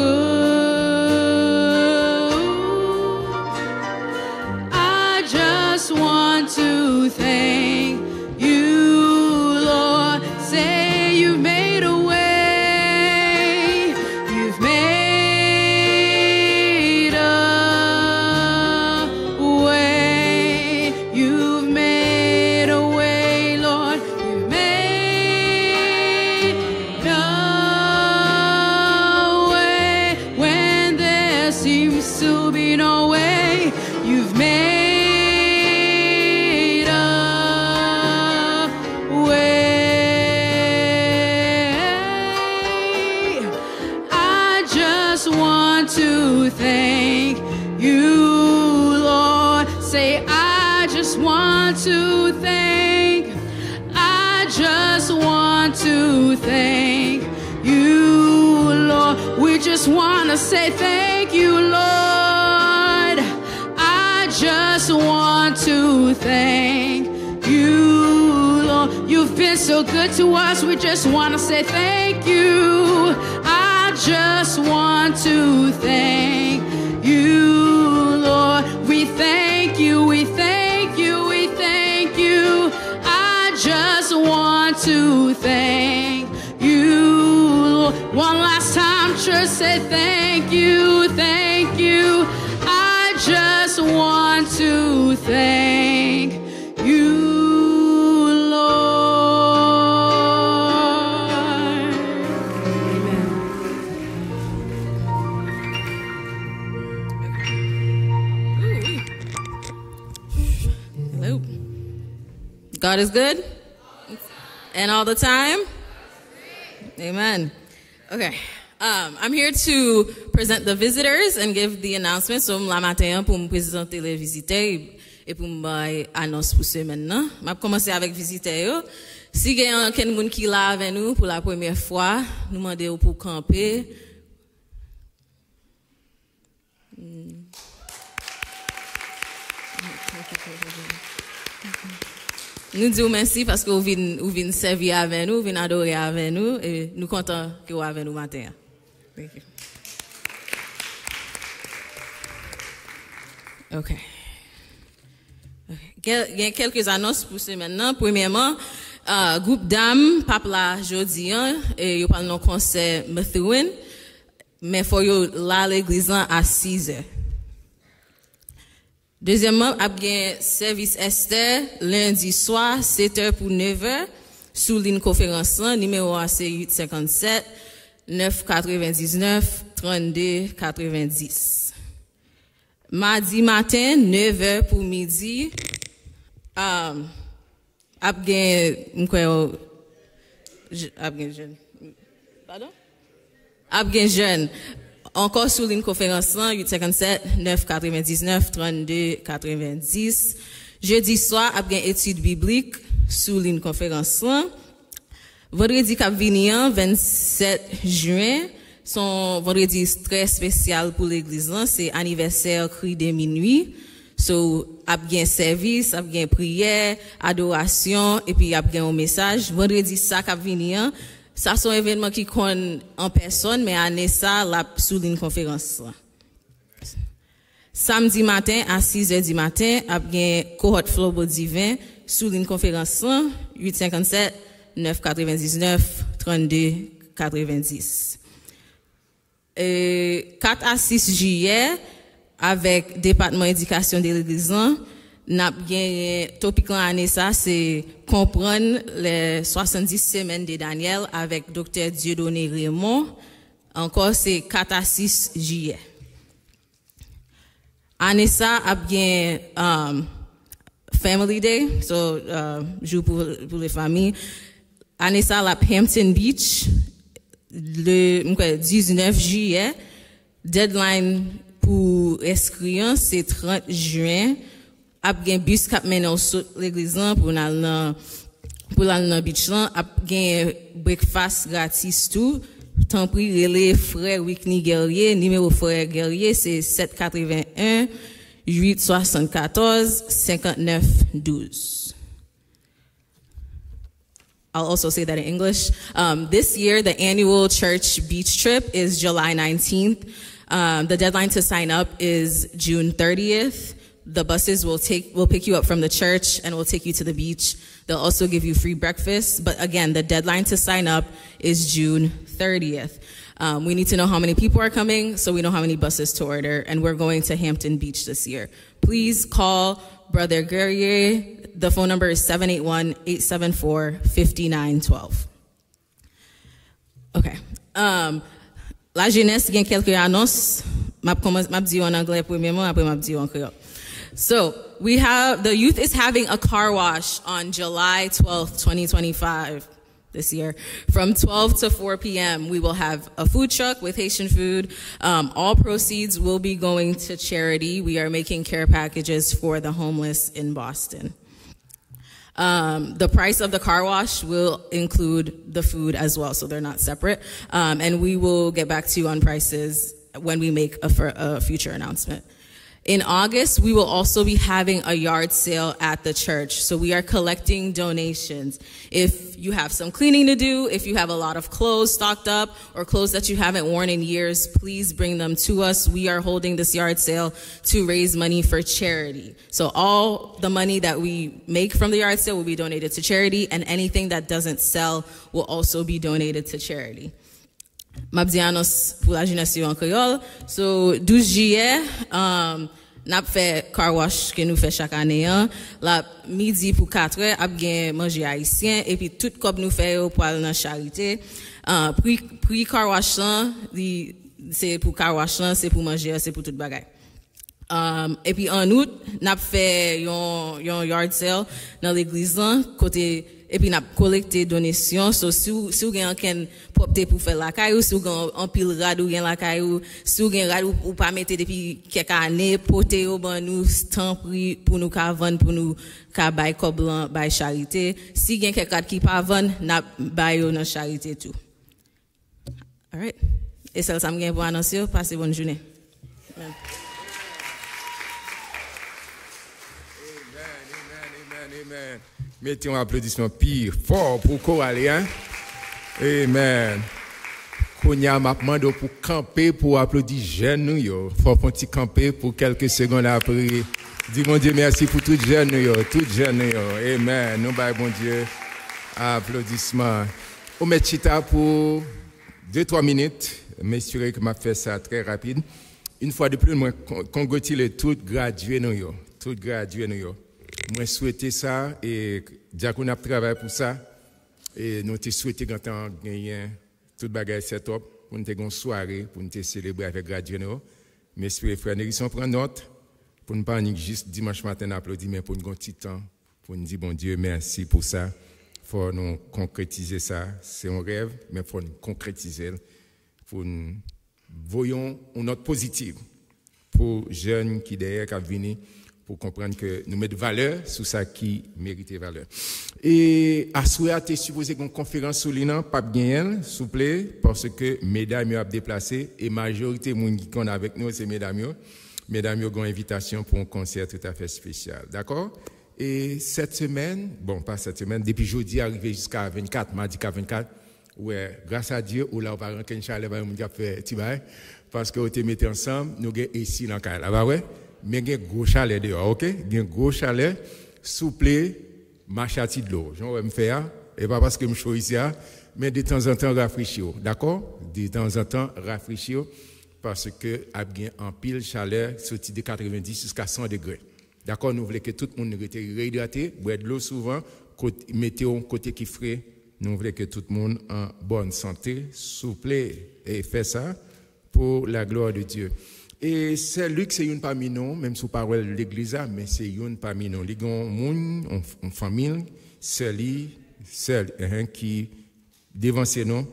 I just want to thank you, Lord. Say you've made a way. You've made a way. You've made a way, Lord. You've made a way when there seems to be no way. You've made a way. I just want to thank you, Lord. Say, I just want to thank I just want to thank you, Lord. We just want to say thank you, Lord. I just want to thank you, Lord. You've been so good to us. We just want to say thank you. I just want to thank you, Lord. We thank you, we thank you, we thank you. I just want to thank you. One last time, church, say thank you, thank you. I just want to thank you, Lord. Amen. Ooh, ooh. Hello. God is good. And all the time. Amen. Okay. Um, I'm here to present the visitors and give the announcement. So, m la maten an pou m prezante lè vizitè e pou m bay anons pou semèn nan. M ap kòmanse avèk vizitè yo. Si gen ankenn moun ki la avè nou pou la premyè fwa, nou mande w pou w kanpe. Nou di w mèsi paske w vin, w vin sèvi avè nou, w vin adore avè nou, e nou kontan ke w avè nou maten an. Thank you. Ok. Ok. Gen, gen kèlke anons pou semèn nan. Premyèman, ah, gwoup dam p ap la jodi an, e yo pral nan konsè Methuen. Men fò yo la legliz lan a sizè. Dezyèmman, ap gen sèvis Estè lendi swa, sèt è pou nèf è, sou liy konferans lan. Nimewo a se uit senkann sèt, nèf katrevendiznèf, trannde katrevendiz. Madi maten, nèf è pou midi, um, ap gen, m kwè, j- ap gen jèn. Padon? Ap gen jèn. Ankò sou liy konferans lan, uit senkann sèt, nèf katrevendiznèf, trannde katrevendiz. Jedi swa, ap gen etid biblik sou liy konferans lan. Vandredi k ap vini an, vennsèt jen, se yon vandredi trè espesyal pou legliz lan, se anivèsè Cri de Minuit. So, ap gen sèvis, ap gen priyè, adorasyon, epi ap gen yon mesaj. Vandredi sa k ap vini an, sa se yon evènman ki konn an pèsòn, men ane sa, l ap sou liy konferans lan. Samdi maten a sis è di maten, ap gen kohòt Flanbo Diven sou liy konferans lan, uit senkann sèt, nèf katrevendiznèf, trannde katrevendiz. E, kat a sis jiyè, avèk Depatman Edikasyon de Legliz lan, n ap genyen, topik lan ane sa, se Konprann les soixante-dix semaines de Daniel avèk Doktè Dieudonné Raymond. Ankò, se kat a sis jiyè. Ane sa ap gen, um, Family Day, so, uh, jou pou, pou le fanmi. Ane sa l ap Hampton Beach, le, m kwè, diznèf jiyè. Deadline pou enskri an se trant jen. Ap gen bis k ap mennen w sot legliz lan pou n al nan, pou l al nan beach lan. Ap gen breakfast gratis tou. Tanpri rele frè Wickney Guerrier. Nimewo frè Guerrier se sèt katreven en, uit swasannkatòz, senkantnèf douz. I'll also say that in English. Um, this year, the annual church beach trip is July nineteenth. Um, the deadline to sign up is June thirtieth. The buses will take will pick you up from the church and will take you to the beach. They'll also give you free breakfast. But again, the deadline to sign up is June thirtieth. Um, we need to know how many people are coming so we know how many buses to order. And we're going to Hampton Beach this year. Please call Brother Guerrier. The phone number is seven eight one, eight seven four, five nine twelve. Ok. Um, lajenès gen kèlke anons. M ap kòmanse, m ap di yo an anglè premyèman, apre m ap di yo an kreyòl. So, we have, the youth is having a car wash on July twelfth, twenty twenty-five. This year. From twelve to four p.m., we will have a food truck with Haitian food. Um, all proceeds will be going to charity. We are making care packages for the homeless in Boston. Um, the price of the car wash will include the food as well, so they're not separate. Um, and we will get back to you on prices when we make a, fur- a future announcement. In August, we will also be having a yard sale at the church. So we are collecting donations. If you have some cleaning to do, if you have a lot of clothes stocked up or clothes that you haven't worn in years, please bring them to us. We are holding this yard sale to raise money for charity. So all the money that we make from the yard sale will be donated to charity, and anything that doesn't sell will also be donated to charity. M ap di anons pou lajenès yo an kreyòl. So, douz jiyè, um, n ap fè car wash ke nou fè chak ane an. La, midi pou katrè, ap gen manje ayisyen, epi tout kòb nou fè yo pral nan charite. Uh, pri, pri car wash lan, li, se pou car wash lan, se pou manje an, se pou tout bagay. Um, epi an out, n ap fè yon, yon yard sale nan legliz lan, kote, epi n ap kolekte donasyon. So, si w, si w gen ankenn pwòpte pou fè lakay ou, si w gen anpil rad ou gen lakay ou, si w gen rad ou, ou pa mete depi kèk ane, pote yo ban nou, tanpri, pou nou ka vann, pou nou ka bay kòb lan, bay charite. Si gen kèk rad ki pa vann, n ap bay yo nan charite tou. Alright. E sèl sa m gen pou anonse yo, pase bòn jounen. Amen. Amen, amen, amen, amen. Mete yon aplodisman pi fò pou koral, hein? Amen. Kounye a, m ap mande w pou kanpe pou w aplodi jèn nou yo. Fò w fè yon ti kanpe pou kèlke segonn apre. Di Bondye mèsi pou tout jèn nou yo, tout jèn nou yo. Amen. Nou bay Bondye aplodisman. Ou mèt chita pou de twa minit. M espere ke m ap fè sa trè rapid. Yon fwa de plis, mwen kon- kongratile tout gradye nou yo. Tout gradye nou yo. Mwen swete sa, e dyakon ap travay pou sa, e nou te swete gentan genyen tout bagay set up pou n te gen yon sware pou n te selebre avèk gradye nou yo. M espere frè Nerison pran nòt pou n pa annik jis dimanch maten n aplodi, men pou n gen yon ti tan pou n di Bondye mèsi pou sa. Fò nou konkretize sa. Se yon rèv, men fò n konkretize l pou n voye yon nòt pozitiv pou jèn ki dèyè k ap vini, pou konprann ke nou met valè sou sa ki merite valè. E aswè a te sipoze gen yon konferans sou li nan, p ap genyen l, souple, paske medam yo ap deplase, e majorite moun ki konn avèk nou, se medam yo. Medam yo gen yon envitasyon pou yon konsè toutafè espesyal. Dakò? E sèt semèn, bon, pa sèt semèn, depi jodi a rive jiska vennkat, madi ka vennkat, ou wè, gras a Dye, ou la, ou pa rankenn chalè, pa gen moun k ap fè ti bagay, paske ou te mete ansanm, nou gen esi nan kay la, pa vre? Men gen gwo chalè deyò, oke? Gen gwo chalè, souple, mache a ti dlo. Jan w wè m fè a, e pa paske m cho isi a, men detanzantan rafrechi w, dakò? Detanzantan rafrechi w, paske ap gen anpil chalè, soti de katrevenndis jiska san degre. Dakò, nou vle ke tout moun rete reyidrate, bwè dlo souvan, kot, mete w kote ki fre. Nou vle ke tout moun an bòn sante, souple, e fè sa pour la gloire de Dieu. E sè Lik se youn pami nou, menm si w pa wè l legliz la, men se youn pami nou. Li gen yon moun, yon, yon fanmi l, sè li, sè l, enhen, ki devanse nou.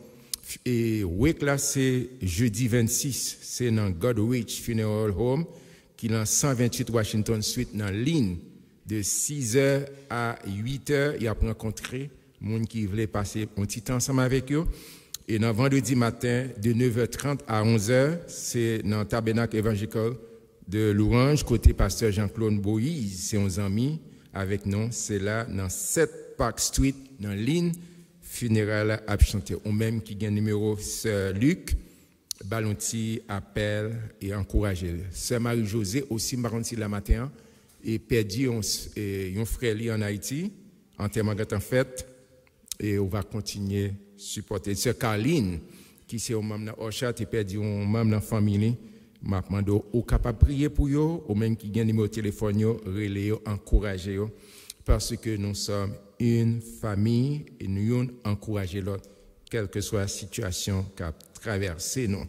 E wake la se jedi vennsis, se nan Goodrich Funeral Home, ki nan san venntuit Washington Street nan Lynn, de sizè a uitè, y ap rankontre moun ki vle pase yon ti tan ansanm avèk yo. E nan vandredi maten, de nevè trant a onzè, se nan Tabernacle Evangelical de Louange, kote pastè Jean-Claude Moïse, se yon zanmi avèk nou, se la nan sèt Park Street, nan Lynn, fineray la ap chante. Ou menm ki gen nimewo sè Lik, ba l yon ti apèl e ankouraje l. Sè Marie José osi, m pa konn si l la maten an, e pèdi yon, e yon frè li ann Ayiti, antèman gentan fèt, e ou va kontinye sipòte. Sè Carline, ki se yon manm nan Usher, te pèdi yon manm nan fanmi li. M ap mande w, ou kapab priye pou yo, ou menm ki gen nimewo telefòn yo, rele yo, ankouraje yo, paske nou sòm yon fanmi, e nou youn ankouraje lòt, kèlkeswa sitiyasyon k ap travèse nou.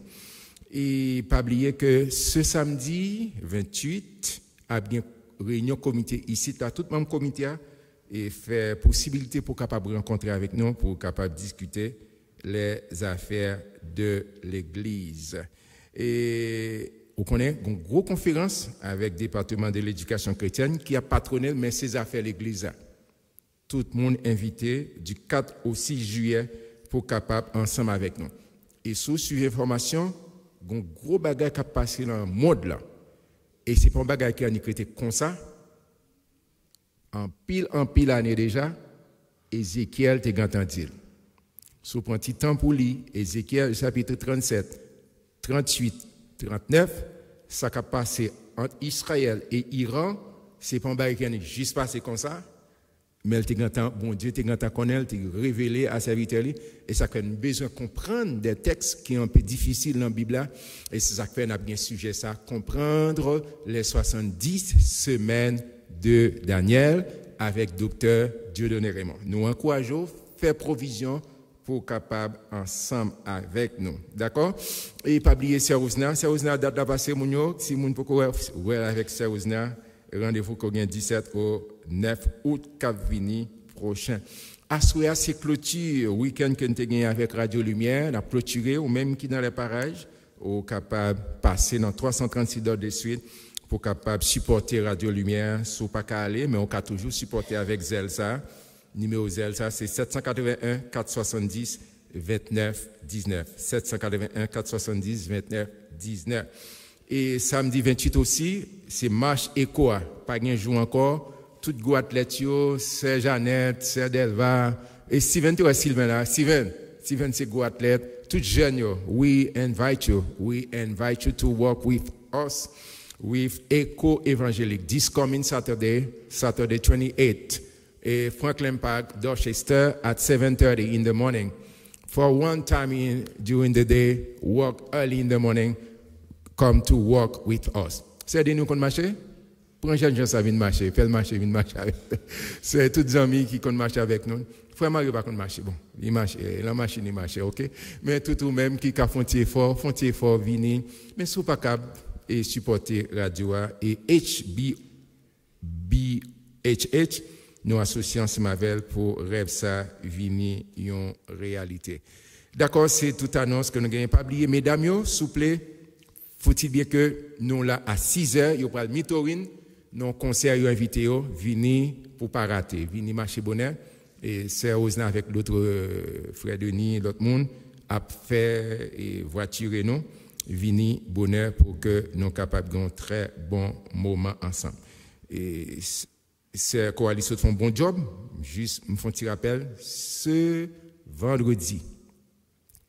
E pa bliye ke se samdi venntuit, ap gen reyinyon komite isit la, tout manm komite a, e fè posibilite pou kapab rankontre avèk nou, pou kapab diskite les affaires de l'église. E ou konnen, gen gwo konferans avèk Département de l'Éducation Chrétienne ki ap patwone l, men se zafè legliz la. Tout moun envite di kat o sis jiyè pou kapab ansanm avèk nou. E si w swiv enfòmasyon, gen gwo bagay k ap pase nan mond lan. E se pa yon bagay ki annik rete konsa. Anpil, anpil ane deja, Ezekyèl te gentan di l. Si w pran ti tan pou li, Ezekyèl chapit trannsèt, trannuit, trannèf, sa k ap pase ant Izrayèl e Iran, se pa yon bagay ki annik jis pase konsa, men l te gentan, Bondye te gentan konnen l, te revele a sèvitè li, e sa k fè n bezwen konprann de tèks ki anpe difisil nan Bib la, e se sa k fè n ap gen sijè sa, Comprendre les soixante-dix semaines de Daniel, avèk Doktè Dieudonné Raymond. Nou ankouraje w, fè pwovizyon pou w kapab ansanm avèk nou. Dakò? E pa bliye Sè Rosna. Sè Rosna, dat la pase, moun yo, si moun poko wè, wè l avèk Sè Rosna, randevou ke w gen disèt o nèf out k ap vini pwochen. Aswè a, se kloti wikenn ke n te genyen avèk Radyo Limyè. N ap klotire, ou menm ki nan lè paraj, ou kapab pase nan twa san trannsis Dòdeswit pou kapab sipòte Radyo Limyè. Si w pa ka ale, men ou ka toujou sipòte avèk zèl sa. Nimewo zèl sa, se sèt san katreven en, kat swasanndis, ventnèf diznèf. Sèt san katreven en, kat swasanndis, ventnèf diznèf. E samdi venntuit osi, se mach Eko a. Pa gen jou ankò. Tout gwo atlèt yo, Sè Janèt, Sè Dèlva, e Steven te wè Steven la. Steven, Steven se gwo atlèt. Tout jèn yo, we invite you. We invite you to walk with us with Echo Evangelique this coming Saturday, Saturday twenty-eight, e Franklin Park, Dorchester, at seven thirty in the morning. For one time in, during the day, walk early in the morning, come to walk with us. Sè di nou konn mache? Pran jènjan sa vin mache, fè l mache, vin mache avèk. Se tout zanmi ki konn mache avèk nou. Frè Mario pa konn mache, bon, li mache, lan machin li mache, oke? Men tout ou menm ki ka fè yon ti efò, fè yon ti efò, vini. Men si w pa kab, e sipòte radyo a, e H B B H H, nou asosye ansanm avè l pou rèv sa vini yon reyalite. Dakò, se tout anons ke nou genyen. Pa bliye, medam yo, souple, fouti byen ke nou la a sizè, yo pral mitorin, nan konsè yo envite yo, vini pou pa rate, vini mache bonè. E sè Rosna avèk lòt, e, frè Denis, lòt moun, ap fè, e, vwatire nou, vini bonè pou ke nou kapab gen yon trè bon moman ansanm. E s-, sè Coralie sot fè yon bon djòb, jis m fè yon ti rapèl, se vandredi.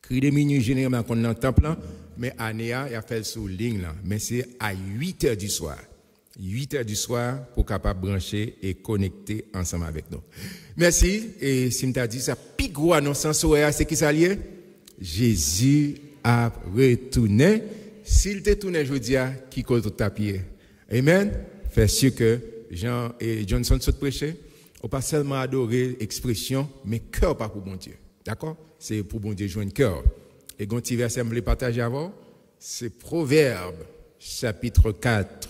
Kri de minui jeneralman konn nan tanp lan, men ane a, y ap fè l sou liy lan. Men se a uit è di swa. Uit è di swa pou w kapab branche e konekte ansanm avèk nou. Mèsi, e si m ta di sa, pi gwo anons lan sou wè a, se ki sa l ye? Jezi ap retounen. Si l te tounen jodi a, ki kote w t ap ye? Amen. Fè si ke, jan, e, Johnson sot preche, ou pa sèlman adore ekspresyon, men kè w pa pou Bondye. Dakò? Se pou Bondye jwenn kè w. E gon ti vèsè m vle pataje avè w, se Pwovèb, chapit kat,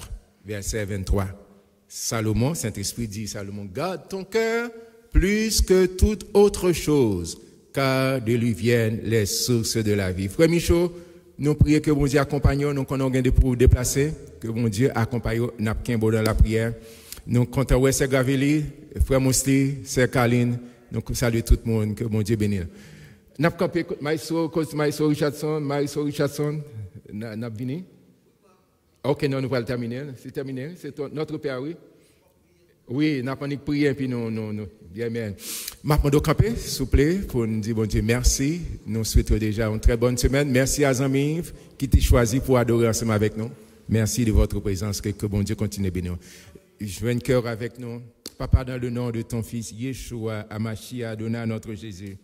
vèsè venntwa. Salomon, Sentespri di Salomon, garde ton cœur plus que toute autre chose, car de lui viennent les sources de la vie. Frè Micho, nou priye ke Bondye akonpanye w, nou konnen w gen de pou w deplase, ke Bondye akonpanye w, n ap kenbe w nan lapriyè. Nou kontan wè sè Gravely, frè Mosley, sè Carline, nou salye tout moun, ke Bondye beni l. N ap kanpe kot Maestro, kot Maestro Richardson, Maestro Richardson, n a, n ap vini. Ok, non, nou pral tèmine. Se tèmine, se ton, notre pè a, wi. Wi, n ap annik priye, epi nou, nou, nou, amen. M ap mande w kanpe, souple, pou n di Bondye mèsi. Nou swete w deja yon trè bòn semèn. Mèsi a zanmi ki te chwazi pou adore ansanm avèk nou. Merci de votre présence. Que, que Bondye kontinye beni w. Jwenn kè w avèk nou. Papa, dans le nom de ton Fils, Yeshua Amashia, Adonai, notre Jésus.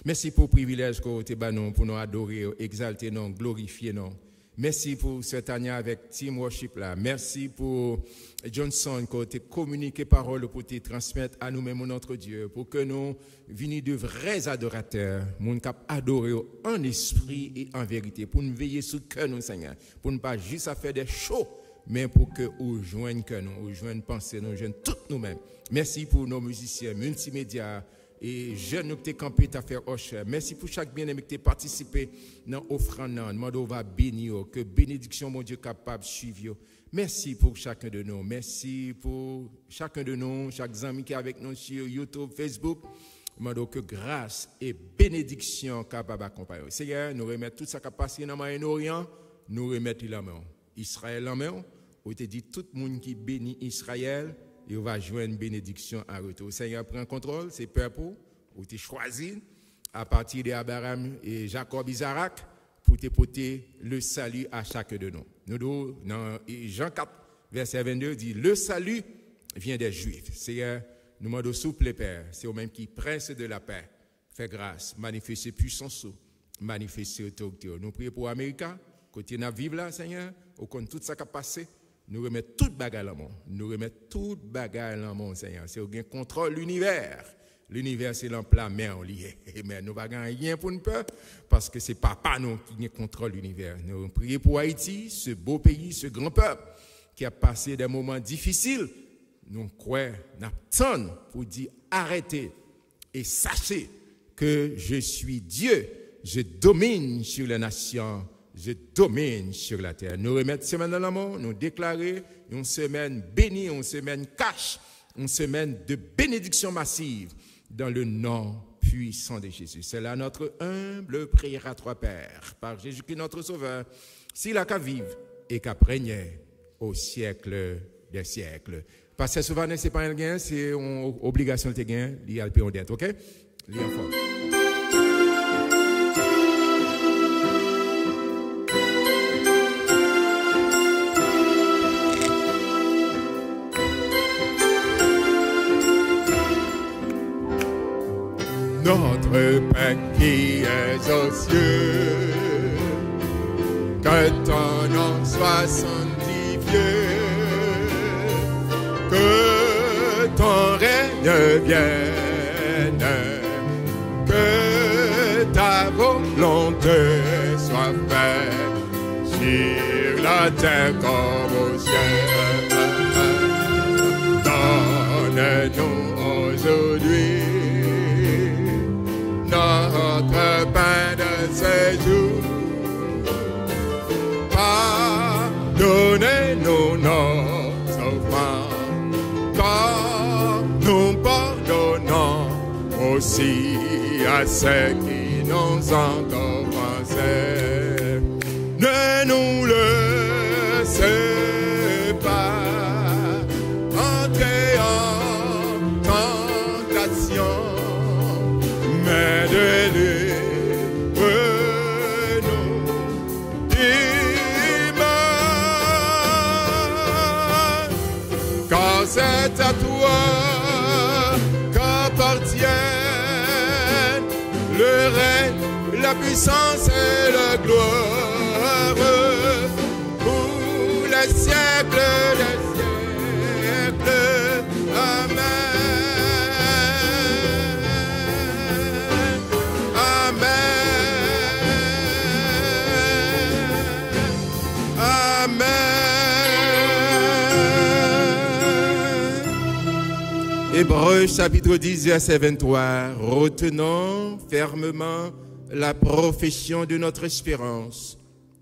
Mèsi pou privilèj ke w te ba nou pou nou adore w, egzalte non w, glorifye non w. Mèsi pou Sè Tanya avèk Team Worship la. Mèsi pou Johnson ke w te kominike pawòl ou pou te transmèt a nou menm, o notre Dieu, pou ke nou vini de vrè adoratè, moun k ap adore w an espri e an verite, pou n veye sou kè nou, Senyè, pou n pa jis ap fè de show, men pou ke ou jwenn kè nou, ou jwenn panse nou, jwenn tout nou menm. Mèsi pou nou mizisyen, miltimedya, e jèn nou ki te kanpe ta fè òchè. Mèsi pou chak byeneme ki te patisipe nan ofrann nan. N mande w va beni yo, ke benediksyon Bondye kapab swiv yo. Mèsi pou chacun de nous. Mèsi pou chacun de nous, chak zanmi ki avèk nou sou YouTube, Facebook. N mande w ke gras e benediksyon kapab akonpanye w. Senyè, nou remèt tout sa k ap pase nan Mwayen Oryan, nou remèt li nan men w. Izrayèl nan men w. Ou te di tout moun ki beni Izrayèl, yo va jwenn benediksyon an retou. Senyè, pran kontwòl, se pèp ou, ou te chwazi, apati de Abraram e Jakòb, Izarak, pou te pote le salut à chacun de nous. Nou di w nan Jan kat, vèsè vennde, di, le salut vient des Juifs. Senyè, nou mande w souple, Pè, se ou menm ki Prince de la paix. Fè gras, manifeste pwisans ou, manifeste otorite ou. Nou priye pou Amerika, kote n ap viv la, Senyè, ou konn tout sa k ap pase. Nou remèt tout bagay nan men w. Nou remèt tout bagay nan men w, Senyè. Se ou gen kontwòl linivè. Linivè se nan pla men w li ye. Amen. Nou pa gen anyen pou n pè, paske se Papa nou ki gen kontwòl linivè. Nou priye pou Ayiti, ce beau pays, ce grand peuple ki ap pase des moments difficiles. Nou kwè, n ap tann pou di arete. Et sachez que je suis Dieu, je domine sur les nations, je domine sur la terre. Nou remèt semèn nan nan men w, nou deklare yon semèn beni, yon semèn kach, yon semèn de bénédiction massive dans le nom puissant de Jésus. C'est là notre humble prière à toi, Père, par Jésus-Christ notre Sauveur, sila k ap viv e k ap renye au siècle des siècles. Pastè Sylvanus, se pa anyen l genyen, se yon obligasyon l te genyen, li al peye yon dèt, oke? Li anfòm. Notre Père qui es aux cieux, que ton nom soit sanctifié, ton règne vienne, que ta volonté soit faite sur la terre comme au ciel. Donne-nous aujourd'hui notre pain de ce jour. Pardonnez-nous nos offenses, comme nous pardonnons aussi à ceux qui nous ont offensés. Ne nous laisse pas entrer en tentation, mais délivre-nous du mal. Car c'est à toi qu'appartiennent le règne, la puissance et la gloire pour les siècles des siècles. Amen. Amen. Amen. Hébreux chapitre dix, verset vingt-trois. Retenons fermement la profession de notre espérance,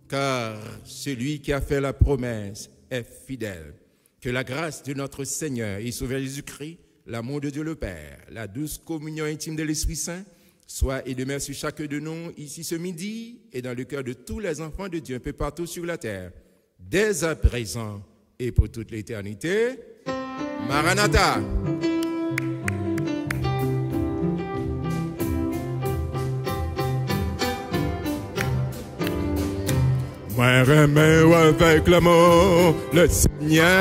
car celui qui a fait la promesse est fidèle. Que la grâce de notre Seigneur et Sauveur Jésus-Christ, l'amour de Dieu le Père, la douce communion intime de l'Esprit Saint soit et demeure sur chacun de nous ici ce midi et dans le cœur de tous les enfants de Dieu un peu partout sur la terre, dès à présent et pour toute l'éternité. Maranatha. Mwen renmen w avèk lanmou, Lesenyè.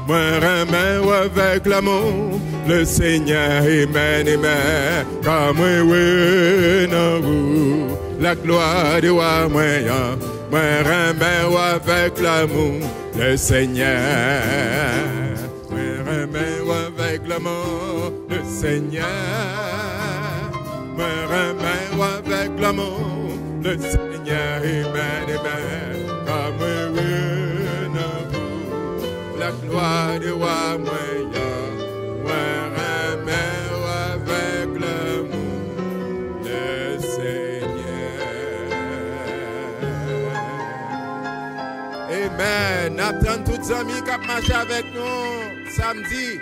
Mwen renmen w avèk lanmou, Lesenyè. Amen, amen. Ka mwen wè nan ou, laglwa de wa mwen an. Mwen renmen w avèk lanmou, Lesenyè. Mwen renmen w avèk lanmou, Lesenyè. Mwen renmen w avèk lanmou, Lesenyè. Amen, amen. Ka mwen wè nan ou, laglwa de wa mwen an. Mwen renmen w avèk lanmou, Lesenyè. Amen. N ap tann tout zanmi k ap mache avèk nou samdi.